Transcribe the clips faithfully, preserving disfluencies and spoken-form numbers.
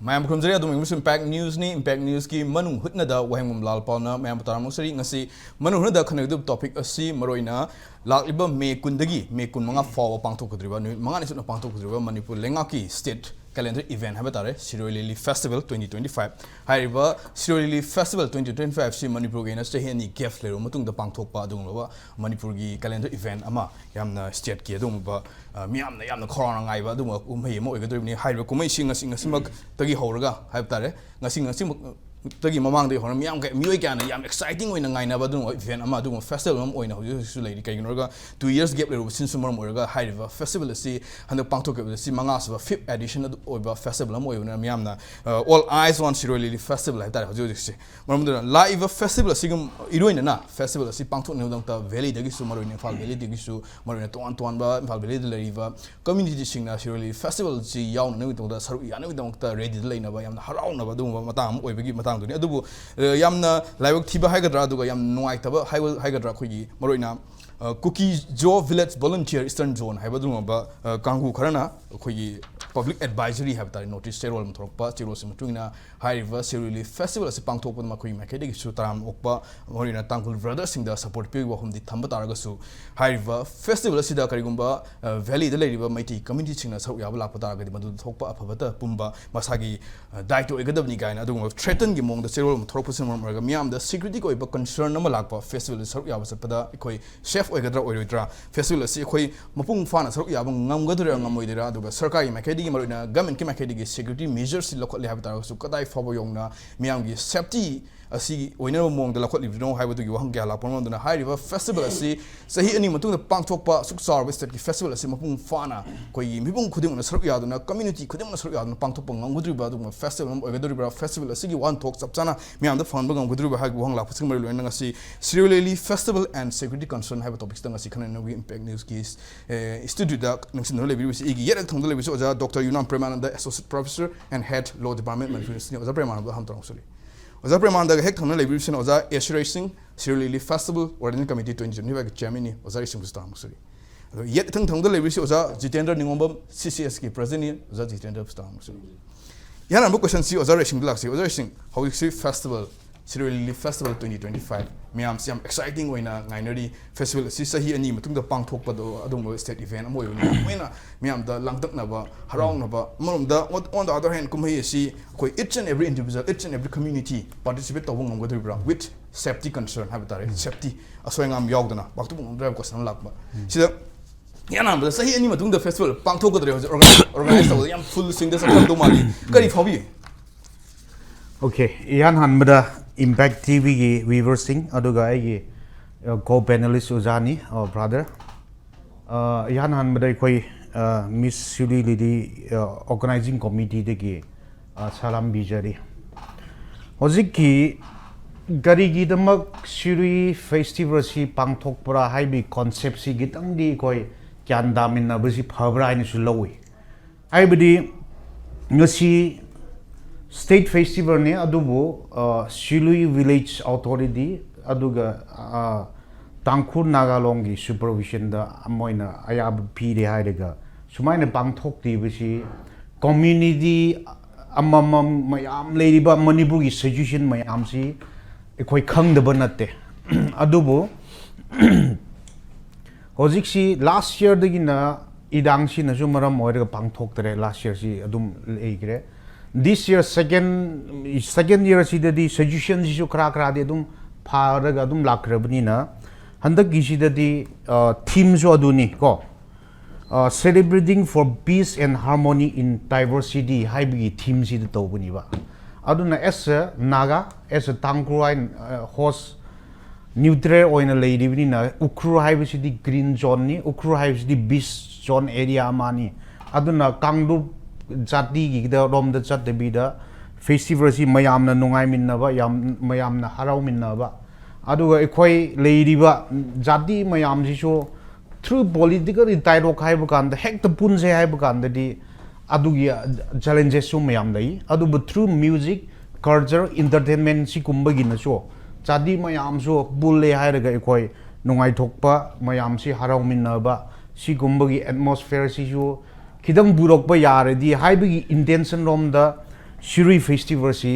ꯃꯌꯥꯝ ꯈꯨꯔꯨꯝꯖꯔꯤ꯫ ꯑꯗꯣꯝ ꯌꯦꯡꯕꯁꯨ Impact Newsꯅꯤ꯫ Impact Newsꯀꯤ ꯃꯅꯨꯡ ꯍꯨꯠꯅꯗ ꯋꯥꯍꯦꯡꯕꯝ ꯂꯥꯜꯄꯥꯎꯅ ꯃꯌꯥꯝꯕꯨ ꯇꯔꯥꯝꯅ ꯑꯣꯛꯆꯔꯤ꯫ ꯉꯁꯤ ꯃꯅꯨꯡ ꯍꯨꯠꯅꯗ ꯈꯟꯅꯒꯗꯕ topic ꯑꯁꯤ ꯃꯔꯨꯑꯣꯏꯅ ꯂꯥꯛꯂꯤꯕ ꯃꯦ ꯀꯨꯟꯗꯒꯤ ꯃꯦ ꯀꯨꯟꯃꯉꯥ ꯐꯥꯎꯕ ꯄꯥꯡꯊꯣꯛꯀꯗꯧꯔꯤꯕ, ꯅꯨꯃꯤꯠ ꯃꯉꯥꯅꯤ ꯆꯨꯞꯅ ꯄꯥꯡꯊꯣꯛꯀꯗꯧꯔꯤꯕ ꯃꯅꯤꯄꯨꯔ ꯂꯩꯉꯥꯛꯀꯤ state calendar event ꯍꯥꯏꯕ ꯇꯥꯔꯦ, ꯁꯤꯔꯣꯏ ꯂꯤꯂꯤ festival twenty twenty five꯫ ꯍꯥꯏꯔꯤꯕ ꯁꯤꯔꯣꯏ ꯂꯤꯂꯤ festival twenty twenty five ꯑꯁꯤ ꯃꯅꯤꯄꯨꯔꯒꯤ ꯑꯣꯏꯅ ꯆꯍꯤ ꯑꯅꯤ gap ꯂꯩꯔꯕ ꯃꯇꯨꯡꯗ ꯄꯥꯡꯊꯣꯛꯄ ꯑꯗꯨꯒꯨꯝꯂꯕ ꯃꯅꯤꯄꯨꯔꯒꯤ calendar event ꯑꯃ, ꯌꯥꯝꯅ stateꯀꯤ ꯑꯗꯨꯒꯨꯝꯕ, ꯑ, ꯃꯤꯌꯥꯝꯅ ꯌꯥꯝꯅ ꯈꯧꯔꯥꯡꯅ ꯉꯥꯏꯕ ꯑꯗꯨꯒꯨꯝꯕ ꯀꯨꯝꯍꯩ ꯑꯃ ꯑꯣꯏꯒꯗꯧꯔꯤꯕꯅꯤ꯫ ꯍꯥꯏꯔꯤꯕ ꯀꯨꯝꯍꯩꯁꯤ ꯉꯁꯤ, ꯉꯁꯤꯃꯛꯇꯒꯤ ꯍꯧꯔꯒ ꯍꯥꯏꯕ ꯇꯥꯔꯦ, ꯉꯁꯤ, ꯉꯁꯤꯃꯛꯇꯒꯤ ꯃꯃꯥꯡꯗꯒꯤ ꯍꯧꯔꯒ ꯃꯤꯌꯥꯝ ꯀꯌꯥ-, ꯃꯤꯑꯣꯏ ꯀꯌꯥꯅ ꯌꯥꯝ exciting ꯑꯣꯏꯅ ꯉꯥꯏꯅꯕ ꯑꯗꯨꯒꯨꯝꯕ event ꯑꯃ, ꯑꯗꯨꯒꯨꯝꯕ festival ꯑꯃ ꯑꯣꯏꯅ ꯍꯧꯖꯤꯛ ꯍꯧꯖꯤꯛꯁꯨ ꯂꯩꯔꯤ꯫ ꯀꯩꯒꯤꯅꯣ ꯍꯥꯏꯔꯒ two years gap ꯂꯩꯔꯨꯕꯁꯤꯅꯁꯨ ꯃꯔꯝ ꯑꯣꯏꯔꯒ ꯍꯥꯏꯔꯤꯕ festival ꯑꯁꯤ ꯍꯟꯗꯛ ꯄꯥꯡꯊꯣꯛꯈꯤꯕ ꯑꯁꯤ ꯃꯉꯥꯁꯨꯕ, fifth edition ꯑꯗꯨ ꯑꯣꯏꯕ festival ꯑꯃ ꯑꯣꯏꯕꯅ ꯃꯤꯌꯥꯝꯅ, ꯑ, all eyes on Shirui lily festival ꯍꯥꯏꯕ ꯇꯥꯔꯦ ꯍꯧꯖꯤꯛ ꯍꯧꯖꯤꯛꯁꯦ꯫ ꯃꯔꯝ ꯑꯗꯨꯅ ꯂꯥꯛꯏꯕ festival ꯑꯁꯤꯒ ꯏꯔꯣꯏꯅꯅ festival ꯑꯁꯤ ꯄꯥꯡꯊꯣꯛꯅꯕꯒꯤꯗꯃꯛꯇ valleyꯗꯒꯤꯁꯨ, ꯃꯔꯨꯑꯣꯏꯅ ꯏꯝꯐꯥꯜ valleyꯗꯒꯤꯁꯨ, ꯃꯔꯨꯑꯣꯏꯅ ꯇꯣꯉꯥꯟ ꯇꯣꯉꯥꯟꯕ ꯏꯝꯐꯥꯜ valleyꯗ ꯂꯩꯔꯤꯕ communityꯁꯤꯡꯅ ꯁꯤꯔꯣꯏ ꯂꯤꯂꯤ festivalꯁꯤ ꯌꯥꯎꯅꯅꯕꯒꯤꯗꯃꯛꯇ, ꯁꯔꯨꯛ ꯌꯥꯅꯕꯒꯤꯗꯃꯛꯇ readyꯗ ꯂꯩꯅꯕ ꯌꯥꯝꯅ ꯍꯔꯥꯎꯅꯕ ꯑꯗꯨꯒꯨꯝꯕ ꯃꯇꯥꯡ ꯑꯃ ꯑꯣꯏꯕꯒꯤ ꯃꯇꯥꯡꯗꯨꯅꯤ꯫ ꯑꯗꯨꯕꯨ, ꯑ, ꯌꯥꯝꯅ ꯂꯥꯏꯕꯛ ꯊꯤꯕ ꯍꯥꯏꯒꯗ꯭ꯔꯥ, ꯑꯗꯨꯒ ꯌꯥꯝ ꯅꯨꯡꯉꯥꯏꯇꯕ ꯍꯥꯏꯕ, ꯍꯥꯏꯒꯗ꯭ꯔꯥ, ꯑꯩꯈꯣꯏꯒꯤ ꯃꯔꯨꯑꯣꯏꯅ, ꯑ, ꯀꯨꯀꯤ ꯖꯣ village volunteer Eastern Zone ꯍꯥꯏꯕ ꯑꯗꯨꯒꯨꯝꯂꯕ, ꯑ, ꯀꯥꯡꯕꯨ ꯈꯔꯅ ꯑꯩꯈꯣꯏꯒꯤ public advisory ꯍꯥꯏꯕ ꯇꯥꯔꯦ, notice ꯆꯦꯔꯣꯜ ꯑꯃ ꯊꯣꯔꯛꯄ, ꯆꯦꯔꯣꯜꯁꯤ ꯃꯇꯨꯡ ꯏꯟꯅ ꯍꯥꯏꯔꯤꯕ ꯁꯤꯔꯣꯏ ꯂꯤꯂꯤ festival ꯑꯁꯤ ꯄꯥꯡꯊꯣꯛꯄꯗ ꯃꯈꯣꯏꯒꯤ ꯃꯥꯏꯀꯩꯗꯒꯤꯁꯨ ꯇꯔꯥꯝ ꯑꯣꯛꯄ, ꯃꯔꯨꯑꯣꯏꯅ ꯇꯥꯡꯈꯨꯜ brotherꯁꯤꯡꯗ support ꯄꯤꯕꯒꯤ ꯋꯥꯐꯝꯗꯤ ꯊꯝꯕ ꯇꯥꯔꯒꯁꯨ, ꯍꯥꯏꯔꯤꯕ festival ꯑꯁꯤꯗ ꯀꯔꯤꯒꯨꯝꯕ, ꯑ, valleyꯗ ꯂꯩꯔꯤꯕ ꯃꯩꯇꯩ communityꯁꯤꯡꯅ ꯁꯔꯨꯛ ꯌꯥꯕ ꯂꯥꯛꯄ ꯇꯥꯔꯒꯗꯤ ꯃꯗꯨꯗ ꯊꯣꯛꯄ ꯑꯐꯕꯇ ꯄꯨꯝꯕ ꯃꯁꯥꯒꯤ, ꯑ, ꯗꯥꯏꯇ ꯑꯣꯏꯒꯗꯕꯅꯤ ꯀꯥꯏꯅ ꯑꯗꯨꯒꯨꯝꯕ threatenꯒꯤ ꯃꯑꯣꯡꯗ ꯆꯦꯔꯣꯜ ꯑꯃ ꯊꯣꯔꯛꯄꯁꯤꯅ ꯃꯔꯝ ꯑꯣꯏꯔꯒ ꯃꯤꯌꯥꯝꯗ securityꯒꯤ ꯑꯣꯏꯕ concern ꯑꯃ ꯂꯥꯛꯄ, festivalꯗ ꯁꯔꯨꯛ ꯌꯥꯕ ꯆꯠꯄꯗ ꯑꯩꯈꯣꯏ safe ꯑꯣꯏꯒꯗ꯭ꯔꯥ ꯑꯣꯏꯔꯣꯏꯗ꯭ꯔꯥ, festival ꯑꯁꯤ ꯑꯩꯈꯣꯏ ꯃꯄꯨꯡ ꯐꯥꯅ ꯁꯔꯨꯛ ꯌꯥꯕ ꯉꯝꯒꯗꯣꯏꯔꯥ ꯉꯝꯃꯣꯏꯗꯣꯏꯔꯥ, ꯑꯗꯨꯒ ꯁꯔꯀꯥꯔꯒꯤ ꯃꯥꯏꯀꯩꯗꯒꯤ, ꯃꯔꯨꯑꯣꯏꯅ governmentꯀꯤ ꯃꯥꯏꯀꯩꯗꯒꯤ security measuresꯁꯤ ꯂꯧꯈꯠꯂꯦ ꯍꯥꯏꯕ ꯇꯥꯔꯒꯁꯨ ꯀꯗꯥꯏ ꯐꯥꯎꯕ ꯌꯧꯅ ꯃꯤꯌꯥꯝꯒꯤ safety ꯑꯁꯤ ꯑꯣꯏꯅꯕ ꯃꯑꯣꯡꯗ ꯂꯧꯈꯠꯂꯤꯕꯅꯣ ꯍꯥꯏꯕꯗꯨꯒꯤ ꯋꯥꯍꯪ ꯀꯌꯥ ꯂꯥꯛꯄ ꯃꯔꯝ ꯑꯗꯨꯅ ꯍꯥꯏꯔꯤꯕ festival ꯑꯁꯤ ꯆꯍꯤ ꯑꯅꯤ ꯃꯇꯨꯡꯗ ꯄꯥꯡꯊꯣꯛꯄ ꯑꯁꯨꯛ ꯆꯥꯎꯔꯕ stateꯀꯤ festival ꯑꯁꯤ ꯃꯄꯨꯡ ꯐꯥꯅ ꯑꯩꯈꯣꯏꯒꯤ ꯃꯤꯄꯨꯝ ꯈꯨꯗꯤꯡꯃꯛꯅ ꯁꯔꯨꯛ ꯌꯥꯗꯨꯅ, community ꯈꯨꯗꯤꯡꯃꯛꯅ ꯁꯔꯨꯛ ꯌꯥꯗꯨꯅ ꯄꯥꯡꯊꯣꯛꯄ ꯉꯝꯒꯗꯧꯔꯤꯕ ꯑꯗꯨꯒꯨꯝꯕ festival ꯑꯃ ꯑꯣꯏꯒꯗꯧꯔꯤꯕ꯭ꯔꯥ, festival ꯑꯁꯤꯒꯤ ꯋꯥꯍꯟꯊꯣꯛ ꯆꯞ ꯆꯥꯅ ꯃꯤꯌꯥꯝꯗ ꯐꯪꯍꯟꯕ ꯉꯝꯒꯗꯧꯔꯤꯕ꯭ꯔꯥ ꯍꯥꯏꯕꯒꯤ ꯋꯥꯍꯪ ꯂꯥꯛꯄꯁꯤꯒ ꯃꯔꯤ ꯂꯣꯏꯅꯅ ꯉꯁꯤ ꯁꯤꯔꯣꯏ ꯂꯤꯂꯤ festival and security concern ꯍꯥꯏꯕ topicꯁꯤꯗ ꯉꯁꯤ ꯈꯟꯅꯅꯕꯒꯤ Impact Newsꯀꯤ, ꯑꯦ, studioꯗ ꯅꯤꯡꯁꯤꯡꯗꯨꯅ ꯂꯩꯕꯤꯔꯤꯕꯁꯤ ꯑꯩꯒꯤ ꯌꯦꯠ ꯊꯪꯕꯗ ꯂꯩꯕꯤꯔꯤꯕꯁꯤ ꯑꯣꯖꯥ Doctor ꯌꯨꯅꯥꯝ ꯄ꯭ꯔꯦꯃꯥꯅꯟꯗ, Associate Professor and Head Law Department, Manipur University꯫ ꯑꯣꯖꯥ ꯄ꯭ꯔꯦꯃꯥꯅꯟꯗ ꯍꯥꯟꯅ ꯇꯧꯔꯛꯆꯔꯤ꯫ ꯑꯣꯖꯥ ꯄ꯭ꯔꯦꯃꯥꯅꯟꯗꯒ ꯍꯦꯛ ꯊꯪꯅ ꯂꯩꯕꯤꯔꯤꯕꯁꯤꯅ ꯑꯣꯖꯥ ꯑꯦ ꯁꯨꯔꯦꯁ ꯁꯤꯡ, ꯁꯤꯔꯣꯏ ꯂꯤꯂꯤ festival ordinary committee twenty twenty fiveꯀꯤ chairmanꯅꯤ꯫ ꯑꯣꯖꯥ ꯏꯁꯤꯡꯕꯨꯁꯨ ꯇꯔꯥꯝꯅ ꯑꯣꯛꯆꯔꯤ꯫ ꯑꯗꯣ ꯌꯦꯠ ꯏꯊꯪ ꯊꯪꯕꯗ ꯂꯩꯕꯤꯔꯤꯁꯤ ꯑꯣꯖꯥ ꯖꯤꯇꯦꯟꯗ꯭ꯔ ꯅꯤꯉꯣꯝꯕꯝ, CCSꯀꯤ presidentꯅꯤ꯫ ꯑꯣꯖꯥ ꯖꯤꯇꯦꯟꯗ꯭ꯔꯕꯨꯁꯨ ꯇꯔꯥꯝꯅ ꯑꯣꯛꯆꯔꯤ꯫ ꯏꯍꯥꯟ ꯍꯥꯟꯕ ꯀꯣꯏꯁꯟꯁꯤ ꯑꯣꯖꯥ ꯔꯦꯁꯤꯡꯗ ꯂꯥꯛꯁꯤ꯫ ꯑꯣꯖꯥ ꯔꯦꯁꯤꯡ, ꯍꯧꯖꯤꯛꯁꯤ ꯐꯦꯁꯇꯤꯚꯦꯜ, ꯁꯤꯔꯣꯏ ꯂꯤꯂꯤ ꯐꯦꯁꯇꯤꯚꯦꯜ ꯇ꯭ꯋꯦꯟꯇꯤ ꯇ꯭ꯋꯦꯟꯇꯤ ꯐꯥꯏꯚ ꯃꯌꯥꯝꯁꯤ ꯌꯥꯝ ꯑꯦꯛꯁꯥꯏꯇꯤꯡ ꯑꯣꯏꯅ ꯉꯥꯏꯅꯔꯤ꯫ ꯐꯦꯁꯇꯤꯚꯦꯜ ꯑꯁꯤ ꯆꯍꯤ ꯑꯅꯤ ꯃꯇꯨꯡꯗ ꯄꯥꯡꯊꯣꯛꯄꯗꯣ ꯑꯗꯨꯒꯨꯝꯕ ꯁ꯭ꯇꯦꯠ ꯏꯚꯦꯟ ꯑꯃ ꯑꯣꯏꯕꯅꯤꯅ ꯃꯣꯏꯅ ꯃꯌꯥꯝꯗ ꯂꯥꯡꯇꯛꯅꯕ, ꯍꯔꯥꯎꯅꯕ, ꯑꯃꯔꯣꯝꯗ on, on the other hand ꯀꯨꯝꯍꯩ ꯑꯁꯤ ꯑꯩꯈꯣꯏ each and every individual, each and every community participate ꯇꯧꯕ ꯉꯝꯒꯗꯧꯔꯤꯕ꯭ꯔꯥ with safety concern ꯍꯥꯏꯕ ꯇꯥꯔꯦ, ꯁꯦꯐꯇꯤ ꯑꯁꯣꯏ ꯑꯉꯥꯝ ꯌꯥꯎꯗꯅ ꯄꯥꯡꯊꯣꯛꯄ ꯉꯝꯒꯗ꯭ꯔꯥ ꯍꯥꯏꯕ ꯀꯣꯏꯁꯟ ꯑꯃ ꯂꯥꯛꯄ꯫ ꯁꯤꯗ ꯏꯍꯥꯟ ꯍꯥꯟꯕꯗ ꯆꯍꯤ ꯑꯅꯤ ꯃꯇꯨꯡꯗ ꯐꯦꯁꯇꯤꯚꯦꯜ ꯄꯥꯡꯊꯣꯛꯀꯗ꯭ꯔꯦ, ꯍꯧꯖꯤꯛ ꯑꯣꯔꯒꯅꯥꯏꯁ ꯇꯧꯕꯗ ꯌꯥꯝ ꯐꯨꯜ ꯁ꯭ꯋꯤꯡꯗ ꯆꯠꯀꯗꯧ ꯃꯥꯜꯂꯤ꯫ ꯀꯔꯤ ꯐꯥꯎꯕꯤ? ꯑꯣꯀꯦ, ꯏꯍꯥꯟ ꯍꯥꯟꯕꯗ ꯏꯝꯄꯦꯛ ꯇꯤꯚꯤꯒꯤ ꯚ꯭ꯌꯨꯋꯔꯁꯤꯡ ꯑꯗꯨꯒ ꯑꯩꯒꯤ ꯀꯣ ꯄꯦꯅꯦꯂꯤꯁ ꯑꯣꯖꯥꯅꯤ, ꯕ꯭ꯔꯥꯗꯔ꯫ ꯏꯍꯥꯟ ꯍꯥꯟꯕꯗ ꯑꯩꯈꯣꯏ ꯃꯤꯁ ꯁꯤꯔꯣꯏ ꯂꯤꯂꯤ ꯑꯣꯔꯒꯅꯥꯏꯖꯤꯡ ꯀꯣꯃꯤꯇꯤꯗꯒꯤ ꯁꯂꯥꯝ ꯄꯤꯖꯔꯤ꯫ ꯍꯧꯖꯤꯛꯀꯤ ꯀꯔꯤꯒꯤꯗꯃꯛ ꯁꯤꯔꯨꯏ ꯐꯦꯁꯇꯤꯚꯦꯜꯁꯤ ꯄꯥꯡꯊꯣꯛꯄ꯭ꯔꯥ ꯍꯥꯏꯕꯒꯤ ꯀꯣꯟꯁꯦꯞꯁꯤ ꯈꯤꯇꯪꯗꯤ ꯑꯩꯈꯣꯏ ꯒ꯭ꯌꯥꯟ ꯇꯥꯃꯤꯟꯅꯕꯁꯤ ꯐꯕ꯭ꯔꯥ ꯍꯥꯏꯅꯁꯨ ꯂꯧꯏ꯫ ꯍꯥꯏꯕꯗꯤ ꯉꯁꯤ ꯁ꯭ꯇꯦꯠ ꯐꯦꯁꯇꯤꯚꯦꯜꯅꯤ, ꯑꯗꯨꯕꯨ ꯁꯤꯔꯨꯏ ꯚꯤꯂꯦꯖ ꯑꯣꯊꯣꯔꯤꯇꯤ ꯑꯗꯨꯒ ꯇꯥꯡꯈꯨꯜ ꯅꯥꯒꯥ ꯂꯣꯟꯒꯤ ꯁꯨꯄꯔꯚꯤꯖꯟꯗ ꯃꯣꯏꯅ ꯑꯌꯥꯕ ꯄꯤꯔꯦ ꯍꯥꯏꯔꯒ ꯁꯨꯃꯥꯏꯅ ꯄꯥꯡꯊꯣꯛꯂꯤꯕꯁꯤ ꯀꯝꯃ꯭ꯌꯨꯅꯤꯇꯤ ꯑꯃꯃꯝ ꯃꯌꯥꯝ ꯂꯩꯔꯤꯕ ꯃꯅꯤꯄꯨꯔꯒꯤ ꯁꯤꯆꯨꯋꯦꯁꯟ ꯃꯌꯥꯝꯁꯤ ꯑꯩꯈꯣꯏ ꯈꯪꯗꯕ ꯅꯠꯇꯦ꯫ ꯑꯗꯨꯕꯨ ꯍꯧꯖꯤꯛꯁꯤ ꯂꯥꯁ ꯌꯔꯗꯒꯤꯅ ꯏꯔꯥꯡꯁꯤꯅꯁꯨ ꯃꯔꯝ ꯑꯣꯏꯔꯒ ꯄꯥꯡꯊꯣꯛꯇꯔꯦ꯫ ꯂꯥꯁ ꯌꯔꯁꯤ ꯑꯗꯨꯝ ꯂꯩꯈ꯭ꯔꯦ꯫ ꯗꯤꯁ ꯌꯔ ꯁꯦꯀꯦꯟ ꯁꯦꯀꯦꯟ ꯌꯔꯁꯤꯗꯗꯤ ꯁꯤꯆꯨꯋꯦꯁꯟꯁꯤꯁꯨ ꯈꯔ ꯈꯔꯗꯤ ꯑꯗꯨꯝ ꯐꯔꯒ ꯑꯗꯨꯝ ꯂꯥꯛꯈ꯭ꯔꯕꯅꯤꯅ ꯍꯟꯗꯛꯀꯤꯁꯤꯗꯗꯤ ꯊꯤꯝꯁꯨ ꯑꯗꯨꯅꯤ ꯀꯣ, Celebrating for Peace and Harmony in Diversity ꯍꯥꯏꯕꯒꯤ ꯊꯤꯝꯁꯤꯗ ꯇꯧꯕꯅꯤꯕ꯫ ꯑꯗꯨꯅ as a Naga, as a Tangkhul host, neutral ꯑꯣꯏꯅ ꯂꯩꯔꯤꯕꯅꯤꯅ ꯎꯈ꯭ꯔꯨꯜ ꯍꯥꯏꯕꯁꯤꯗꯤ ꯒ꯭ꯔꯤꯟ ꯖꯣꯟꯅꯤ, ꯎꯈ꯭ꯔꯨꯜ ꯍꯥꯏꯕꯁꯤꯗꯤ ꯕꯤꯁ ꯖꯣꯟ ꯑꯦꯔꯤꯌꯥ ꯑꯃꯅꯤ꯫ ꯑꯗꯨꯅ ꯀꯥꯡꯂꯨꯞ ꯖꯥꯇꯤꯒꯤꯗ ꯔꯣꯝꯗ ꯆꯠꯇꯕꯤꯗ ꯐꯦꯁꯇꯤꯚꯦꯜꯁꯤ ꯃꯌꯥꯝꯅ ꯅꯨꯡꯉꯥꯏꯃꯤꯟꯅꯕ, ꯌꯥꯝ ꯃꯌꯥꯝꯅ ꯍꯔꯥꯎꯃꯤꯟꯅꯕ, ꯑꯗꯨꯒ ꯑꯩꯈꯣꯏ ꯂꯩꯔꯤꯕ ꯖꯥꯇꯤ ꯃꯌꯥꯝꯁꯤꯁꯨ ꯊ꯭ꯔꯨ ꯄꯣꯂꯤꯇꯤꯀꯦꯜ ꯗꯥꯏꯂꯣꯛ ꯍꯥꯏꯕ ꯀꯥꯟꯗ ꯍꯦꯛꯇ ꯄꯨꯟꯁꯦ ꯍꯥꯏꯕ ꯀꯥꯟꯗꯗꯤ ꯑꯗꯨꯒꯤ ꯆꯦꯂꯦꯟꯖꯦꯁꯁꯨ ꯃꯌꯥꯝ ꯂꯩ꯫ ꯑꯗꯨꯕꯨ ꯊ꯭ꯔꯨ ꯃ꯭ꯌꯨꯖꯤꯛ, ꯀꯜꯆꯔ, ꯏꯟꯇꯔꯇꯦꯟꯃꯦꯟ ꯁꯤꯒꯨꯝꯕꯒꯤꯅꯁꯨ ꯖꯥꯇꯤ ꯃꯌꯥꯝꯁꯨ ꯄꯨꯜꯂꯦ ꯍꯥꯏꯔꯒ ꯑꯩꯈꯣꯏ ꯅꯨꯡꯉꯥꯏꯊꯣꯛꯄ, ꯃꯌꯥꯝꯁꯤ ꯍꯔꯥꯎꯃꯤꯟꯅꯕ, ꯁꯤꯒꯨꯝꯕꯒꯤ ꯑꯦꯠꯃꯣꯁꯐꯤꯌꯔꯁꯤꯁꯨ ꯈꯤꯇꯪ ꯄꯨꯔꯛꯄ ꯌꯥꯔꯗꯤ ꯍꯥꯏꯕꯒꯤ ꯏꯟꯇꯦꯟꯁꯟ ꯔꯣꯝꯗ ꯁꯤꯔꯨꯏ ꯐꯦꯁꯇꯤꯚꯦꯜꯁꯤ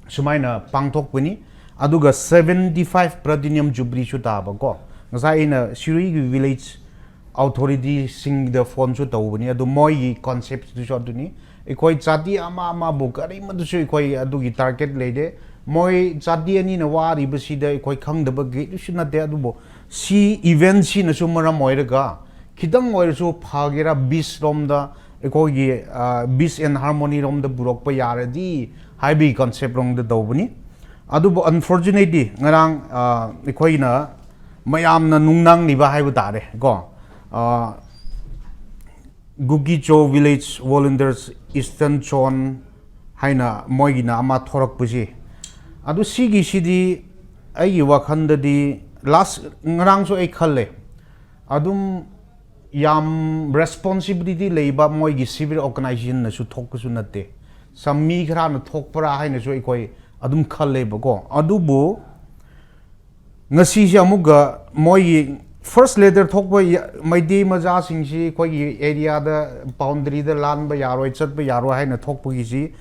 ꯁꯨꯃꯥꯏꯅ ꯄꯥꯡꯊꯣꯛꯄꯅꯤ꯫ ꯑꯗꯨꯒ seventy five Platinum Jubileeꯁꯨ ꯇꯥꯕꯀꯣ꯫ ꯉꯁꯥꯏ ꯑꯩꯅ ꯁꯤꯔꯨꯏꯒꯤ village authorityꯁꯤꯡꯗ phoneꯁꯨ ꯇꯧꯕꯅꯤ, ꯑꯗꯨ ꯃꯣꯏꯒꯤ conceptꯇꯨꯁꯨ ꯑꯗꯨꯅꯤ꯫ ꯑꯩꯈꯣꯏ ꯖꯥꯇꯤ ꯑꯃ ꯑꯃꯕꯨ ꯀꯔꯤꯃꯠꯇꯁꯨ ꯑꯩꯈꯣꯏ ꯑꯗꯨꯒꯤ target ꯂꯩꯇꯦ꯫ ꯃꯣꯏ ꯖꯥꯇꯤ ꯑꯅꯤꯅ ꯋꯥꯔꯤꯕꯁꯤꯗ ꯑꯩꯈꯣꯏ ꯈꯪꯗꯕ ꯀꯔꯤꯁꯨ ꯅꯠꯇꯦ, ꯑꯗꯨꯕꯨ ꯁꯤ eventꯁꯤꯅꯁꯨ ꯃꯔꯝ ꯑꯣꯏꯔꯒ ꯈꯤꯇꯪ ꯑꯣꯏꯔꯁꯨ ꯐꯒꯦꯔꯥ, peaceꯔꯣꯝꯗ, ꯑꯩꯈꯣꯏꯒꯤ peace and harmonyꯔꯣꯝꯗ ꯄꯨꯔꯛꯄ ꯌꯥꯔꯗꯤ ꯍꯥꯏꯕꯒꯤ conceptꯔꯣꯝꯗ ꯇꯧꯕꯅꯤ꯫ ꯑꯗꯨꯕꯨ unfortunately ꯉꯔꯥꯡ ꯑꯩꯈꯣꯏꯅ ꯃꯌꯥꯝꯅ ꯅꯨꯡꯅꯥꯡꯂꯤꯕ ꯍꯥꯏꯕ ꯇꯥꯔꯦ ꯀꯣ, Kuki-Zo Village Volunteers Eastern Zone ꯍꯥꯏꯅ ꯃꯣꯏꯒꯤꯅ ꯑꯃ ꯊꯣꯔꯛꯄꯁꯤ, ꯑꯗꯨ ꯁꯤꯒꯤꯁꯤꯗꯤ ꯑꯩꯒꯤ ꯋꯥꯈꯜꯗꯗꯤ last, ꯉꯔꯥꯡꯁꯨ ꯑꯩ ꯈꯜꯂꯦ, ꯑꯗꯨꯝ ꯌꯥꯝ responsibility ꯂꯩꯕ ꯃꯣꯏꯒꯤ civil organizationꯅꯁꯨ ꯊꯣꯛꯄꯁꯨ ꯅꯠꯇꯦ, ꯁꯝ ꯃꯤ ꯈꯔꯅ ꯊꯣꯛꯄ꯭ꯔꯥ ꯍꯥꯏꯅꯁꯨ ꯑꯩꯈꯣꯏ ꯑꯗꯨꯝ ꯈꯜꯂꯦꯕꯀꯣ꯫ ꯑꯗꯨꯕꯨ ꯉꯁꯤꯁꯦ ꯑꯃꯨꯛꯀ ꯃꯣꯏꯒꯤ first letter ꯊꯣꯛꯄ ꯃꯩꯇꯩ ꯃꯆꯥꯁꯤꯡꯁꯤ ꯑꯩꯈꯣꯏꯒꯤ areaꯗ, boundaryꯗ ꯂꯥꯟꯕ ꯌꯥꯔꯣꯏ, ꯆꯠꯄ ꯌꯥꯔꯣꯏ ꯍꯥꯏꯅ ꯊꯣꯛꯄꯒꯤꯁꯤ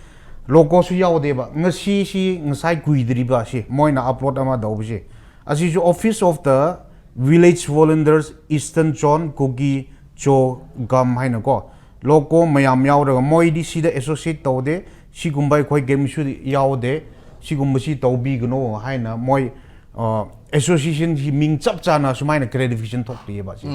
logoꯁꯨ ꯌꯥꯎꯗꯦꯕ꯫ ꯉꯁꯤꯁꯤ, ꯉꯁꯥꯏ ꯀꯨꯏꯗ꯭ꯔꯤꯕ ꯑꯁꯤ ꯃꯣꯏꯅ upload ꯑꯃ ꯇꯧꯕꯁꯦ, ꯑꯁꯤꯁꯨ Office of the Village Volunteers Eastern Zone Kuki-Zo Gam ꯍꯥꯏꯅꯀꯣ, logo ꯃꯌꯥꯝ ꯌꯥꯎꯔꯒ ꯃꯣꯏꯗꯤ ꯁꯤꯗ associate ꯇꯧꯗꯦ, ꯁꯤꯒꯨꯝꯕ ꯑꯩꯈꯣꯏ ꯀꯔꯤꯝꯁꯨ ꯌꯥꯎꯗꯦ, ꯁꯤꯒꯨꯝꯕꯁꯤ ꯇꯧꯕꯤꯒꯅꯨ ꯍꯥꯏꯅ ꯃꯣꯏ associationꯒꯤ ꯃꯤꯡ ꯆꯞ ꯆꯥꯅ ꯁꯨꯃꯥꯏꯅ clarification ꯊꯣꯛꯂꯤꯑꯕ ꯁꯤ꯫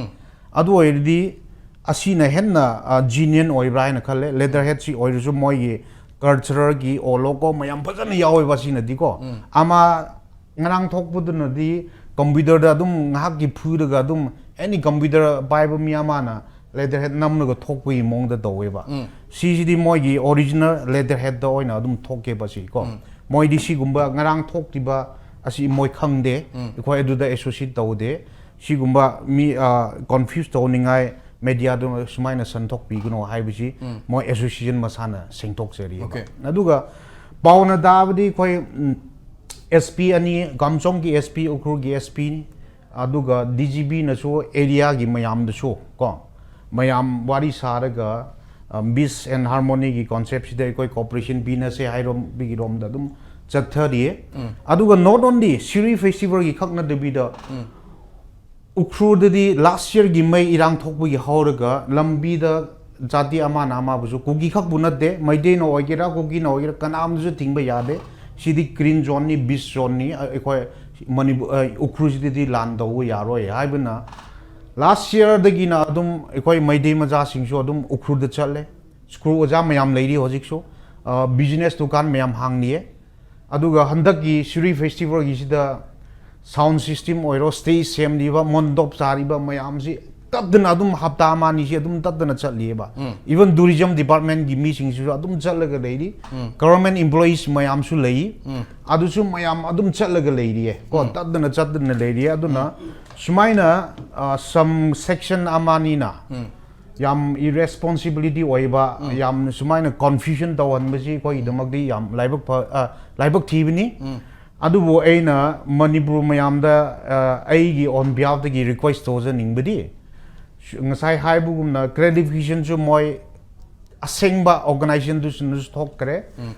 ꯑꯗꯨ ꯑꯣꯏꯔꯗꯤ ꯑꯁꯤꯅ ꯍꯦꯟꯅ genuine ꯑꯣꯏꯕ꯭ꯔꯥ ꯍꯥꯏꯅ ꯈꯜꯂꯦ꯫ Letterheadꯁꯤ ꯑꯣꯏꯔꯁꯨ ꯃꯣꯏꯒꯤ culturalꯒꯤ ꯑꯣ logo ꯃꯌꯥꯝ ꯐꯖꯅ ꯌꯥꯎꯋꯦꯕ ꯑꯁꯤꯅꯗꯤꯀꯣ꯫ ꯑꯃ ꯉꯔꯥꯡ ꯊꯣꯛꯄꯗꯨꯅꯗꯤ computerꯗ ꯑꯗꯨꯝ ꯉꯥꯏꯍꯥꯛꯀꯤ ꯐꯨꯔꯒ ꯑꯗꯨꯝ any computer ꯄꯥꯏꯕ ꯃꯤ ꯑꯃꯅ letterhead ꯅꯝꯂꯒ ꯊꯣꯛꯄꯒꯤ ꯃꯑꯣꯡꯗ ꯇꯧꯋꯦꯕ꯫ ꯁꯤꯁꯤꯗꯤ ꯃꯣꯏꯒꯤ original letterheadꯇ ꯑꯣꯏꯅ ꯑꯗꯨꯝ ꯊꯣꯛꯀꯦꯕ ꯁꯤ ꯀꯣ꯫ ꯃꯣꯏꯗꯤ ꯁꯤꯒꯨꯝꯕ ꯉꯔꯥꯡ ꯊꯣꯛꯈꯤꯕ ꯑꯁꯤ ꯃꯣꯏ ꯈꯪꯗꯦ, ꯑꯩꯈꯣꯏ ꯑꯗꯨꯗ associate ꯇꯧꯗꯦ꯫ ꯁꯤꯒꯨꯝꯕ ꯃꯤ confuse ꯇꯧꯅꯤꯡꯉꯥꯏ mediaꯗꯨ ꯁꯨꯃꯥꯏꯅ ꯁꯟꯗꯣꯛꯄꯤꯒꯅꯣ ꯍꯥꯏꯕꯁꯤ ꯃꯣꯏ association ꯃꯁꯥꯅ ꯁꯦꯡꯗꯣꯛꯆꯔꯤꯑꯕ꯫ ꯑꯗꯨꯒ ꯄꯥꯎꯅ ꯇꯥꯕꯗꯤ ꯑꯩꯈꯣꯏ SP ꯑꯅꯤ, ꯀꯥꯝꯖꯣꯡꯒꯤ SP, ꯎꯈ꯭ꯔꯨꯜꯒꯤ SPꯅꯤ, ꯑꯗꯨꯒ DGPꯅꯁꯨ areaꯒꯤ ꯃꯌꯥꯝꯗꯁꯨ ꯀꯣ, ꯃꯌꯥꯝ ꯋꯥꯔꯤ ꯁꯥꯔꯒ ꯄꯤꯁ ꯑꯦꯟ ꯍꯥꯔꯃꯣꯅꯤꯒꯤ ꯀꯣꯟꯁꯦꯞꯁꯤꯗ ꯑꯩꯈꯣꯏ ꯀꯣꯑꯣꯄꯔꯦꯁꯟ ꯄꯤꯅꯁꯦ ꯍꯥꯏꯔꯣꯝꯒꯤ ꯔꯣꯝꯗ ꯑꯗꯨꯝ ꯆꯠꯊꯔꯤꯌꯦ꯫ ꯑꯗꯨꯒ not only ꯁꯤꯔꯨꯏ ꯐꯦꯁꯇꯤꯚꯦꯜꯒꯤ ꯈꯛ ꯅꯠꯇꯕꯤꯗ, ꯎꯈ꯭ꯔꯨꯜꯗꯗꯤ ꯂꯥꯁ ꯌꯔꯒꯤ ꯃꯩ ꯏꯔꯥꯡ ꯊꯣꯛꯄꯒꯤ ꯍꯧꯔꯒ ꯂꯝꯕꯤꯗ ꯖꯥꯇꯤ ꯑꯃꯅ ꯑꯃꯕꯨꯁꯨ, ꯀꯨꯀꯤ ꯈꯛꯄꯨ ꯅꯠꯇꯦ, ꯃꯩꯇꯩꯅ ꯑꯣꯏꯒꯦꯔꯥ ꯀꯨꯀꯤꯅ ꯑꯣꯏꯒꯦꯔꯥ ꯀꯅꯥꯝꯇꯁꯨ ꯊꯤꯡꯕ ꯌꯥꯗꯦ꯫ ꯁꯤꯗꯤ ꯒ꯭ꯔꯤꯟ ꯖꯣꯟꯅꯤ, ꯕꯤꯁ ꯖꯣꯟꯅꯤ꯫ ꯑꯩꯈꯣꯏ ꯃꯅꯤꯄꯨꯔ, ꯎꯈ꯭ꯔꯨꯜꯁꯤꯗꯗꯤ ꯂꯥꯟ ꯇꯧꯕ ꯌꯥꯔꯣꯏ ꯍꯥꯏꯕꯅ ꯂꯥꯁ ꯌꯔꯗꯒꯤꯅ ꯑꯗꯨꯝ ꯑꯩꯈꯣꯏ ꯃꯩꯇꯩ ꯃꯆꯥꯁꯤꯡꯁꯨ ꯑꯗꯨꯝ ꯎꯈ꯭ꯔꯨꯜꯗ ꯆꯠꯂꯦ꯫ ꯁ꯭ꯀꯨꯜ ꯑꯣꯖꯥ ꯃꯌꯥꯝ ꯂꯩꯔꯤ ꯍꯧꯖꯤꯛꯁꯨ꯫ ꯕꯤꯖꯤꯅꯦꯁ ꯗꯨꯀꯥꯟ ꯃꯌꯥꯝ ꯍꯥꯡꯂꯤꯌꯦ꯫ ꯑꯗꯨꯒ ꯍꯟꯗꯛꯀꯤ ꯁꯤꯔꯨꯏ ꯐꯦꯁꯇꯤꯚꯦꯜꯒꯤꯁꯤꯗ ꯁꯥꯎꯟ ꯁꯤꯁꯇꯦꯝ ꯑꯣꯏꯔꯣ, ꯁ꯭ꯇꯦꯖ ꯁꯦꯝꯂꯤꯕ, ꯃꯣꯟꯗꯣꯞ ꯁꯥꯔꯤꯕ ꯃꯌꯥꯝꯁꯤ ꯇꯠꯇꯅ ꯑꯗꯨꯝ ꯍꯞꯇꯥ ꯑꯃ ꯑꯅꯤꯁꯤ ꯑꯗꯨꯝ ꯇꯠꯇꯅ ꯆꯠꯂꯤꯑꯕ꯫ Even tourism departmentꯀꯤ ꯃꯤꯁꯤꯡꯁꯤꯁꯨ ꯑꯗꯨꯝ ꯆꯠꯂꯒ ꯂꯩꯔꯤ꯫ Government employees ꯃꯌꯥꯝꯁꯨ ꯂꯩ꯫ ꯑꯗꯨꯁꯨ ꯃꯌꯥꯝ ꯑꯗꯨꯝ ꯆꯠꯂꯒ ꯂꯩꯔꯤꯌꯦ ꯀꯣ, ꯇꯠꯇꯅ ꯆꯠꯇꯅ ꯂꯩꯔꯤꯌꯦ꯫ ꯑꯗꯨꯅ ꯁꯨꯃꯥꯏꯅ, ꯑ, some section ꯑꯃ ꯑꯅꯤꯅ ꯌꯥꯝ irresponsibility ꯑꯣꯏꯕ, ꯌꯥꯝ ꯁꯨꯃꯥꯏꯅ confusion ꯇꯧꯍꯟꯕꯁꯤ ꯑꯩꯈꯣꯏꯒꯤꯗꯃꯛꯇꯤ ꯌꯥꯝ ꯂꯥꯏꯕꯛ ꯐ-, ꯑ, ꯂꯥꯏꯕꯛ ꯊꯤꯕꯅꯤ꯫ ꯑꯗꯨꯕꯨ ꯑꯩꯅ ꯃꯅꯤꯄꯨꯔ ꯃꯌꯥꯝꯗ, ꯑ, ꯑꯩꯒꯤ on behalfꯇꯒꯤ request ꯇꯧꯖꯅꯤꯡꯕꯗꯤ, ꯉꯁꯥꯏ ꯍꯥꯏꯕꯒꯨꯝꯅ clarificationꯁꯨ ꯃꯣꯏ ꯑꯁꯦꯡꯕ organizationꯗꯨꯁꯨ ꯊꯣꯛꯈ꯭ꯔꯦ꯫